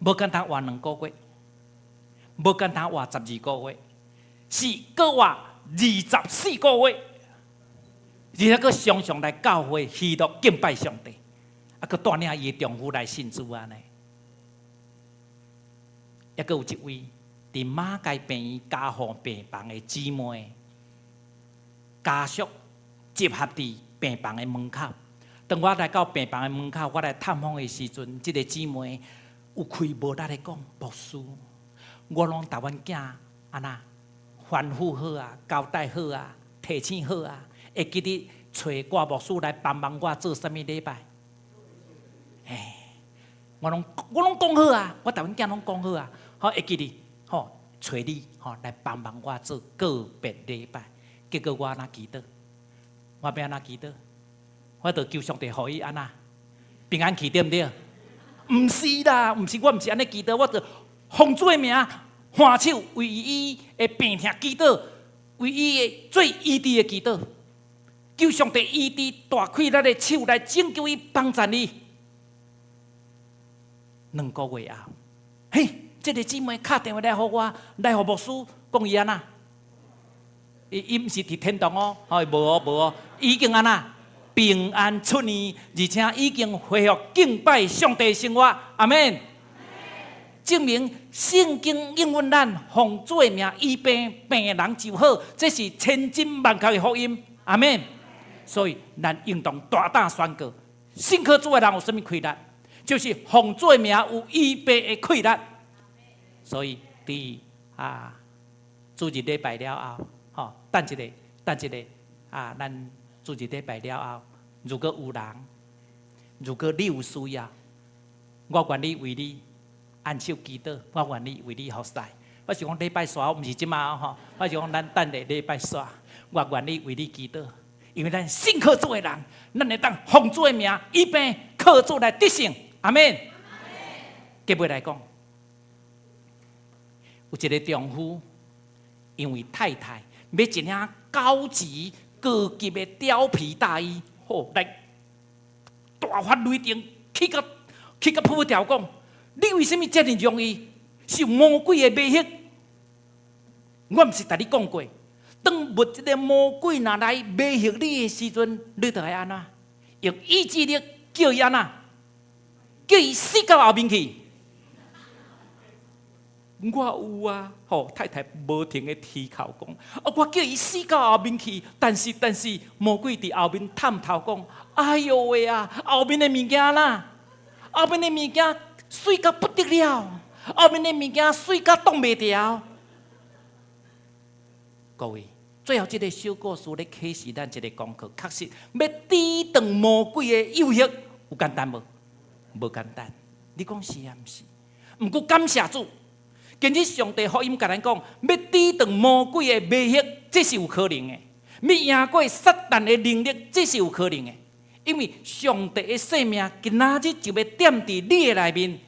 無簡單活2個月，無簡單活12個月，是閣活24個月。而且閣常常來教會喜樂敬拜上帝，啊，閣帶領伊的丈夫來信主按呢。抑閣有一位佇馬偕病院加護病房的姊妹，家屬集合佇病房的門口。當我來到病房的門口，我來探訪的時陣，這个姊妹有氣無力的講：牧師，我攏共阮囝按怎吩咐好啊，交代好啊，提醒好啊。會記得揣郭牧師來幫忙我做啥物禮拜？哎，我攏講好啊，我共阮囝攏講好啊，好會記得吼，揣你吼來幫忙我做告別禮拜。結果我按怎祈禱？我欲按怎祈禱？我就求上帝予伊按怎平安去，對毋對？毋是啦，毋是，我毋是按呢祈禱，我就奉主的名，揮手為伊的病痛祈禱，為伊的做醫治的祈禱。求上帝醫治，大開咱的手來拯救伊，幫助伊。2個月後，嘿，這个姊妹敲電話來予我，來予牧師講伊按怎？伊毋是佇天堂哦，吼，無哦無哦，已經按怎平安出院，而且已經恢復敬拜上帝生活。阿們。證明聖經應允咱奉主的名醫病，病人就好，這是千真萬確的福音。阿們。所以，咱應當大膽宣告：信靠主的人有啥物氣力？就是奉主的名有醫病的氣力。所以，佇啊主日禮拜了後，吼，等一下，等一下啊，咱主日禮拜了後，如果有人，如果你有需要，我願意為你按手祈禱，我願意為你服侍。我是講禮拜煞，毋是這馬吼，我是講咱等下禮拜煞，我願意為你祈禱。因為咱信靠主的人，咱會當奉主的名醫病，靠主來得勝。阿們。結尾來講，有一個丈夫，因為太太買一領高級高級的貂皮大衣，吼來大發雷霆，氣甲噗噗跳講：你為啥物遮爾容易受魔鬼的迷惑？我毋是共你講過，當有一个魔鬼若來迷惑你的時陣，你著愛按怎？用意志力叫伊按怎？叫伊死到後面去。我有啊，吼，太太無停的啼哭講，啊，我叫伊死到後面去，但是魔鬼佇後面探頭講，哎喲喂啊，後面的物件啦，後面的物件媠甲不得了，後面的物件媠甲擋袂牢。各位，最後這个小故事咧啟示咱一个功課，確實欲抵擋魔鬼的誘惑，有簡單無？無簡單。你講是抑毋是？毋過感謝主。今日上帝福音共咱講，欲抵擋魔鬼的迷惑，這是有可能的；欲贏過撒旦的能力，這是有可能的。因為上帝的生命今仔日就欲踮佇你的內面。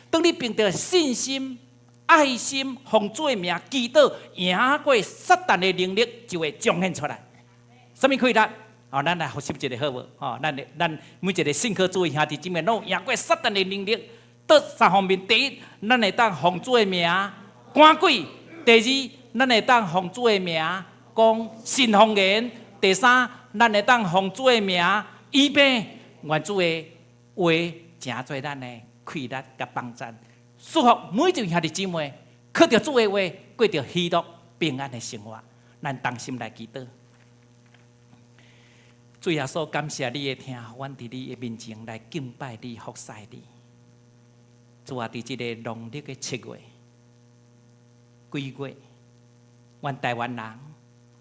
當你憑著信心、愛心，奉主的名祈禱，贏過撒旦的能力就會彰顯出來。啥物氣力？哦，咱來複習一下好無？哦，咱每一個信靠主的兄弟姊妹，攏有贏過撒旦的能力。佗三方面：第一，咱會當奉主的名趕鬼；第二，咱會當奉主的名講新方言；第三，咱會當奉主的名醫病。願主的話成做咱的氣力佮幫贊，祝福每一位兄弟姊妹，靠著主的話，過著喜樂平安的生活。咱同心來祈禱。主耶穌，感謝你的疼，予阮佇你的面前來敬拜你、服侍你。主啊，佇這個農曆的7月、鬼月，阮台灣人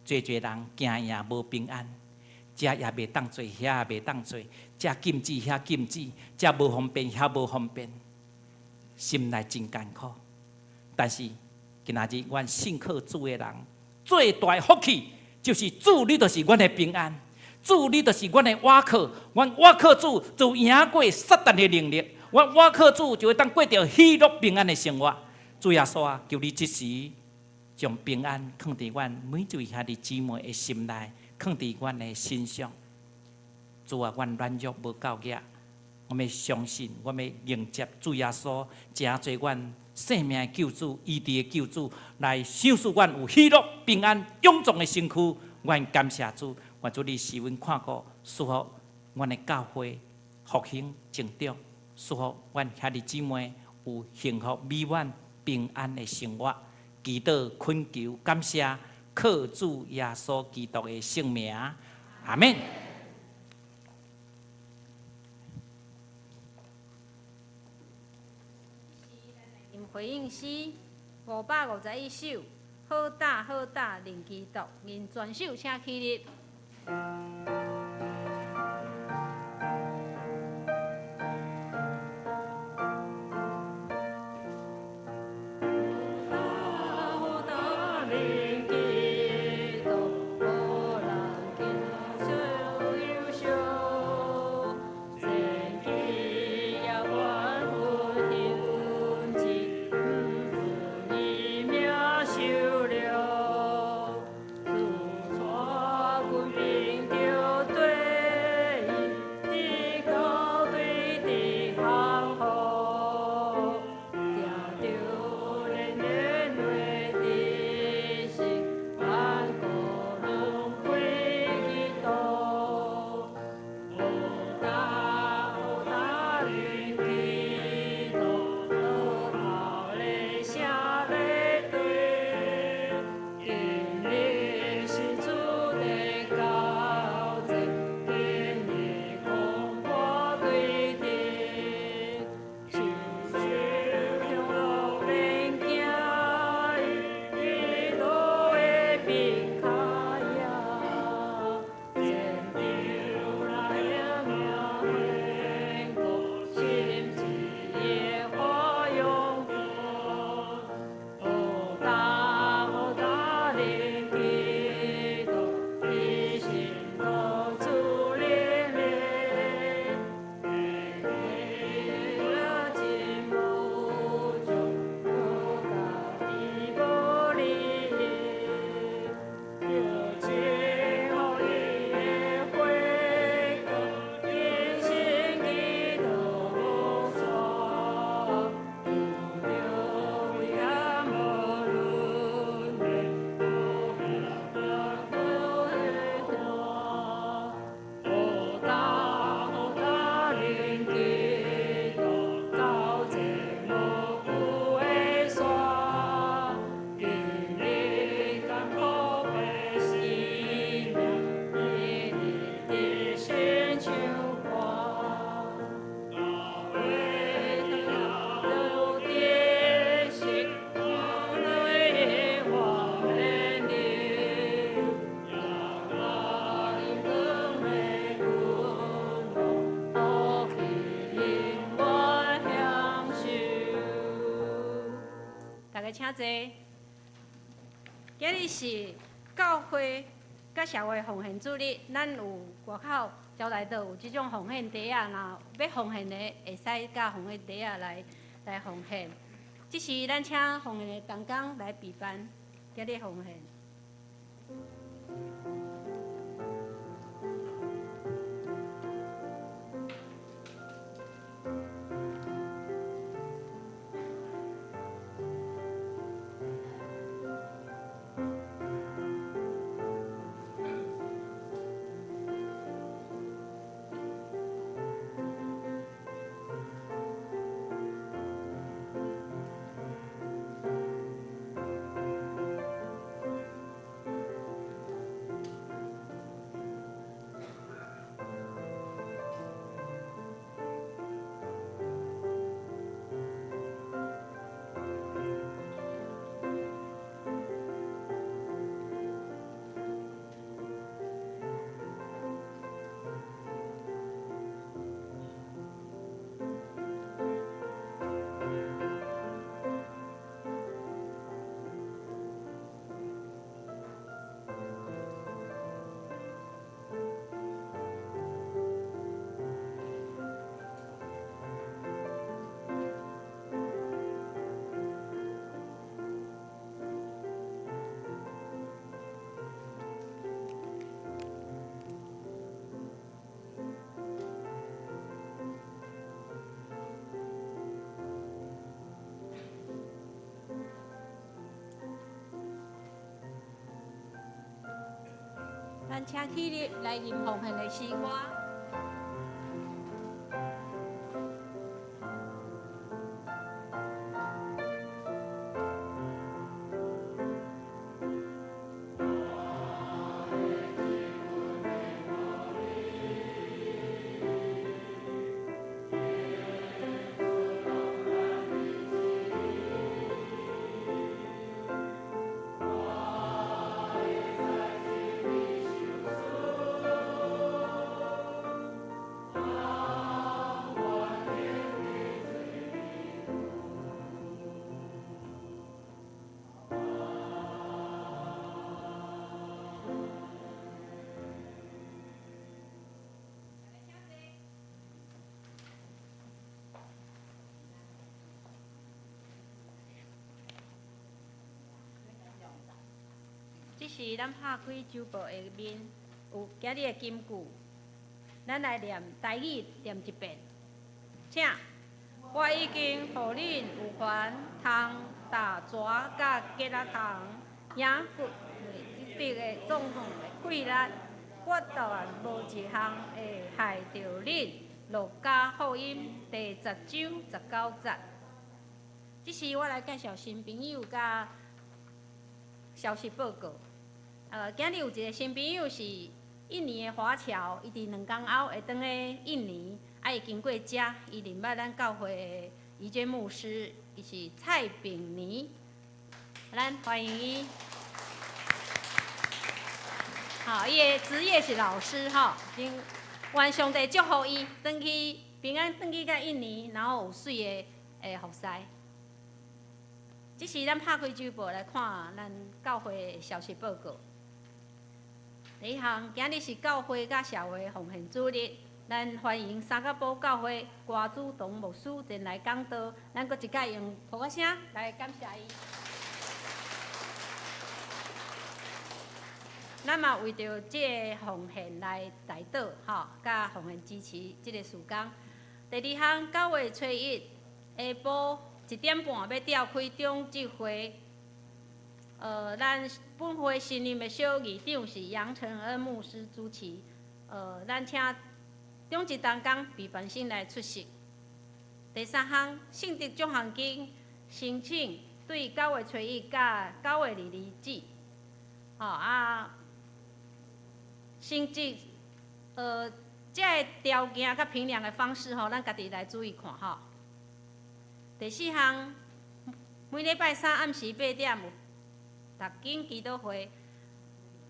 濟濟人驚贏無平安，這也袂當做，遐也袂當做，這禁止，遐禁止，這無方便，遐無方便，心內真艱苦。但是今仔日，阮信靠主的人最大的福氣，就是主，你就是阮的平安，主，你就是阮的倚靠，阮倚靠主就贏過撒旦的能力，阮倚靠主就會當過著喜樂平安的生活。主耶穌啊，求你這時將平安囥佇阮每一位兄弟姊妹的心內，囥佇阮的身上。主啊，阮軟弱無夠額，我欲相信，我欲迎接主耶穌，成做阮生命的救主、醫治的救主，來賞賜阮有喜樂、平安、勇壯的身軀。阮感謝主，願主你賜阮看顧，祝福阮的教會復興成長，祝福阮兄弟姊妹有幸福美滿平安的生活。祈禱懇求感謝，靠主耶穌基督的聖名，阿們。回應詩551首，好膽好膽認基督，𪜶全首請起立。請坐。今日是教會佮社會奉獻主日，咱有外口招待桌有這種奉獻袋仔，若欲奉獻的，會使佮奉獻袋仔來奉獻。這是咱請奉獻的同工來備辦，今日奉獻。咱請起立來吟奉獻的詩歌。這是咱拍開周報下面有今日的金句，咱來念台語念一遍，請。我已經予恁有權通踏蛇佮蠍仔蟲，贏骨得的總統的鬼力，決斷無一項會害著恁。路加福音第十章十九節。這是我來介紹新朋友佮消息報告。今日有一個新朋友是印尼的華僑，伊佇兩工後會轉去印尼，啊，伊經過遮，伊認捌咱教會的怡娟牧師，伊是蔡炳尼，咱歡迎伊。好，伊的職業是老師，吼，願上帝祝福伊，轉去平安轉去到印尼，然後有媠的服侍。這是咱拍開周報來看咱教會的消息報告。第一項，今日是教會佮社會奉獻主日，咱歡迎三角埔教會郭主堂牧師前來講道，咱閣一擺用噗仔聲來感謝伊。咱嘛為著這个奉獻來代禱，吼，佮奉獻支持這个事工。第二項，9月初一下晡1點半欲召開長執會。咱本會新任的小議長是楊承恩牧師主持。咱請長執同工備辦先來出席。第三項，聖德獎學金申請對9月初一到9月22止。吼啊，成績，這个條件佮評量的方式吼，咱家己來注意看吼。第四項，每禮拜三暗時8點有讀經祈禱會，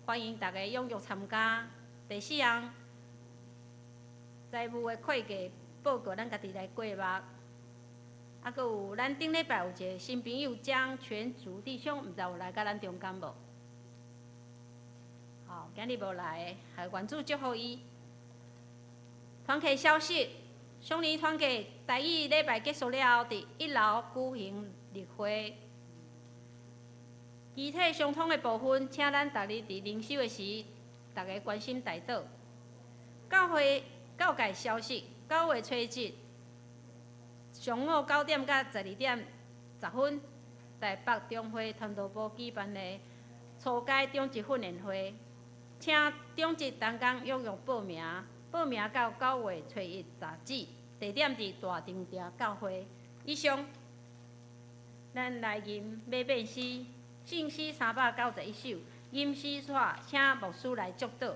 歡迎大家踴躍參加。第四項，財務的會計報告，咱家己來過目。啊，閣有咱頂禮拜有一個新朋友江全竹弟兄，毋知有來佮咱中間無？吼，今日無來，還願主祝福伊。团契消息：上年团契台语礼拜结束了后，伫一楼举行例会。肢体相通的部分，请咱逐日伫灵修的时，逐家关心代祷。教会教界消息：9月初1上午9点到12点10分，台北中会传道部举办的初阶长执训练会，请长执同工踊跃报名，报名到9月初1截止，地点伫大长埕教会。以上，咱来吟马变诗，圣诗391首，吟诗煞，请牧师来祝祷。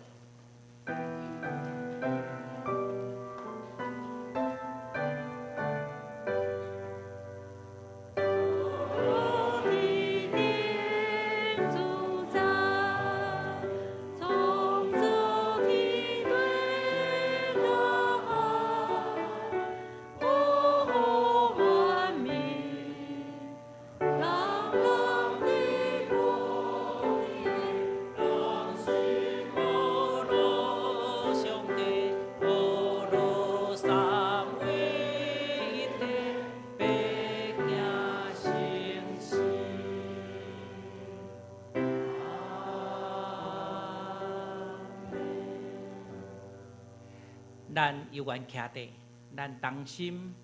咱有缘徛伫，咱同心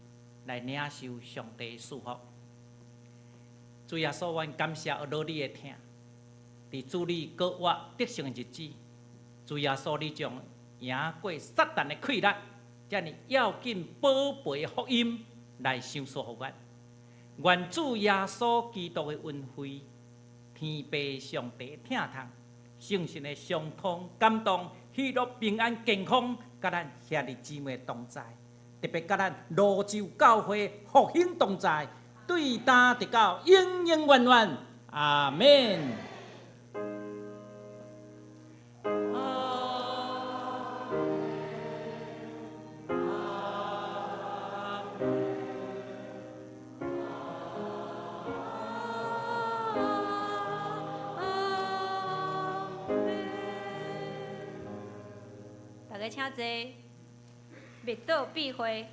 来领受上帝赐福。主耶稣，阮感谢阿罗你的疼，伫主你阁活得胜的日子，主耶稣你将赢过撒旦的气力，遮尔要紧宝贝的福音来赏赐予阮。愿主耶稣基督的恩惠，天父上帝疼痛，圣神的相通感动，喜乐平安健康，佮咱兄弟姊妹同在，特别佮咱芦洲教会复兴同在，对今直到永永远远，阿们。大家请坐，默祷闭会。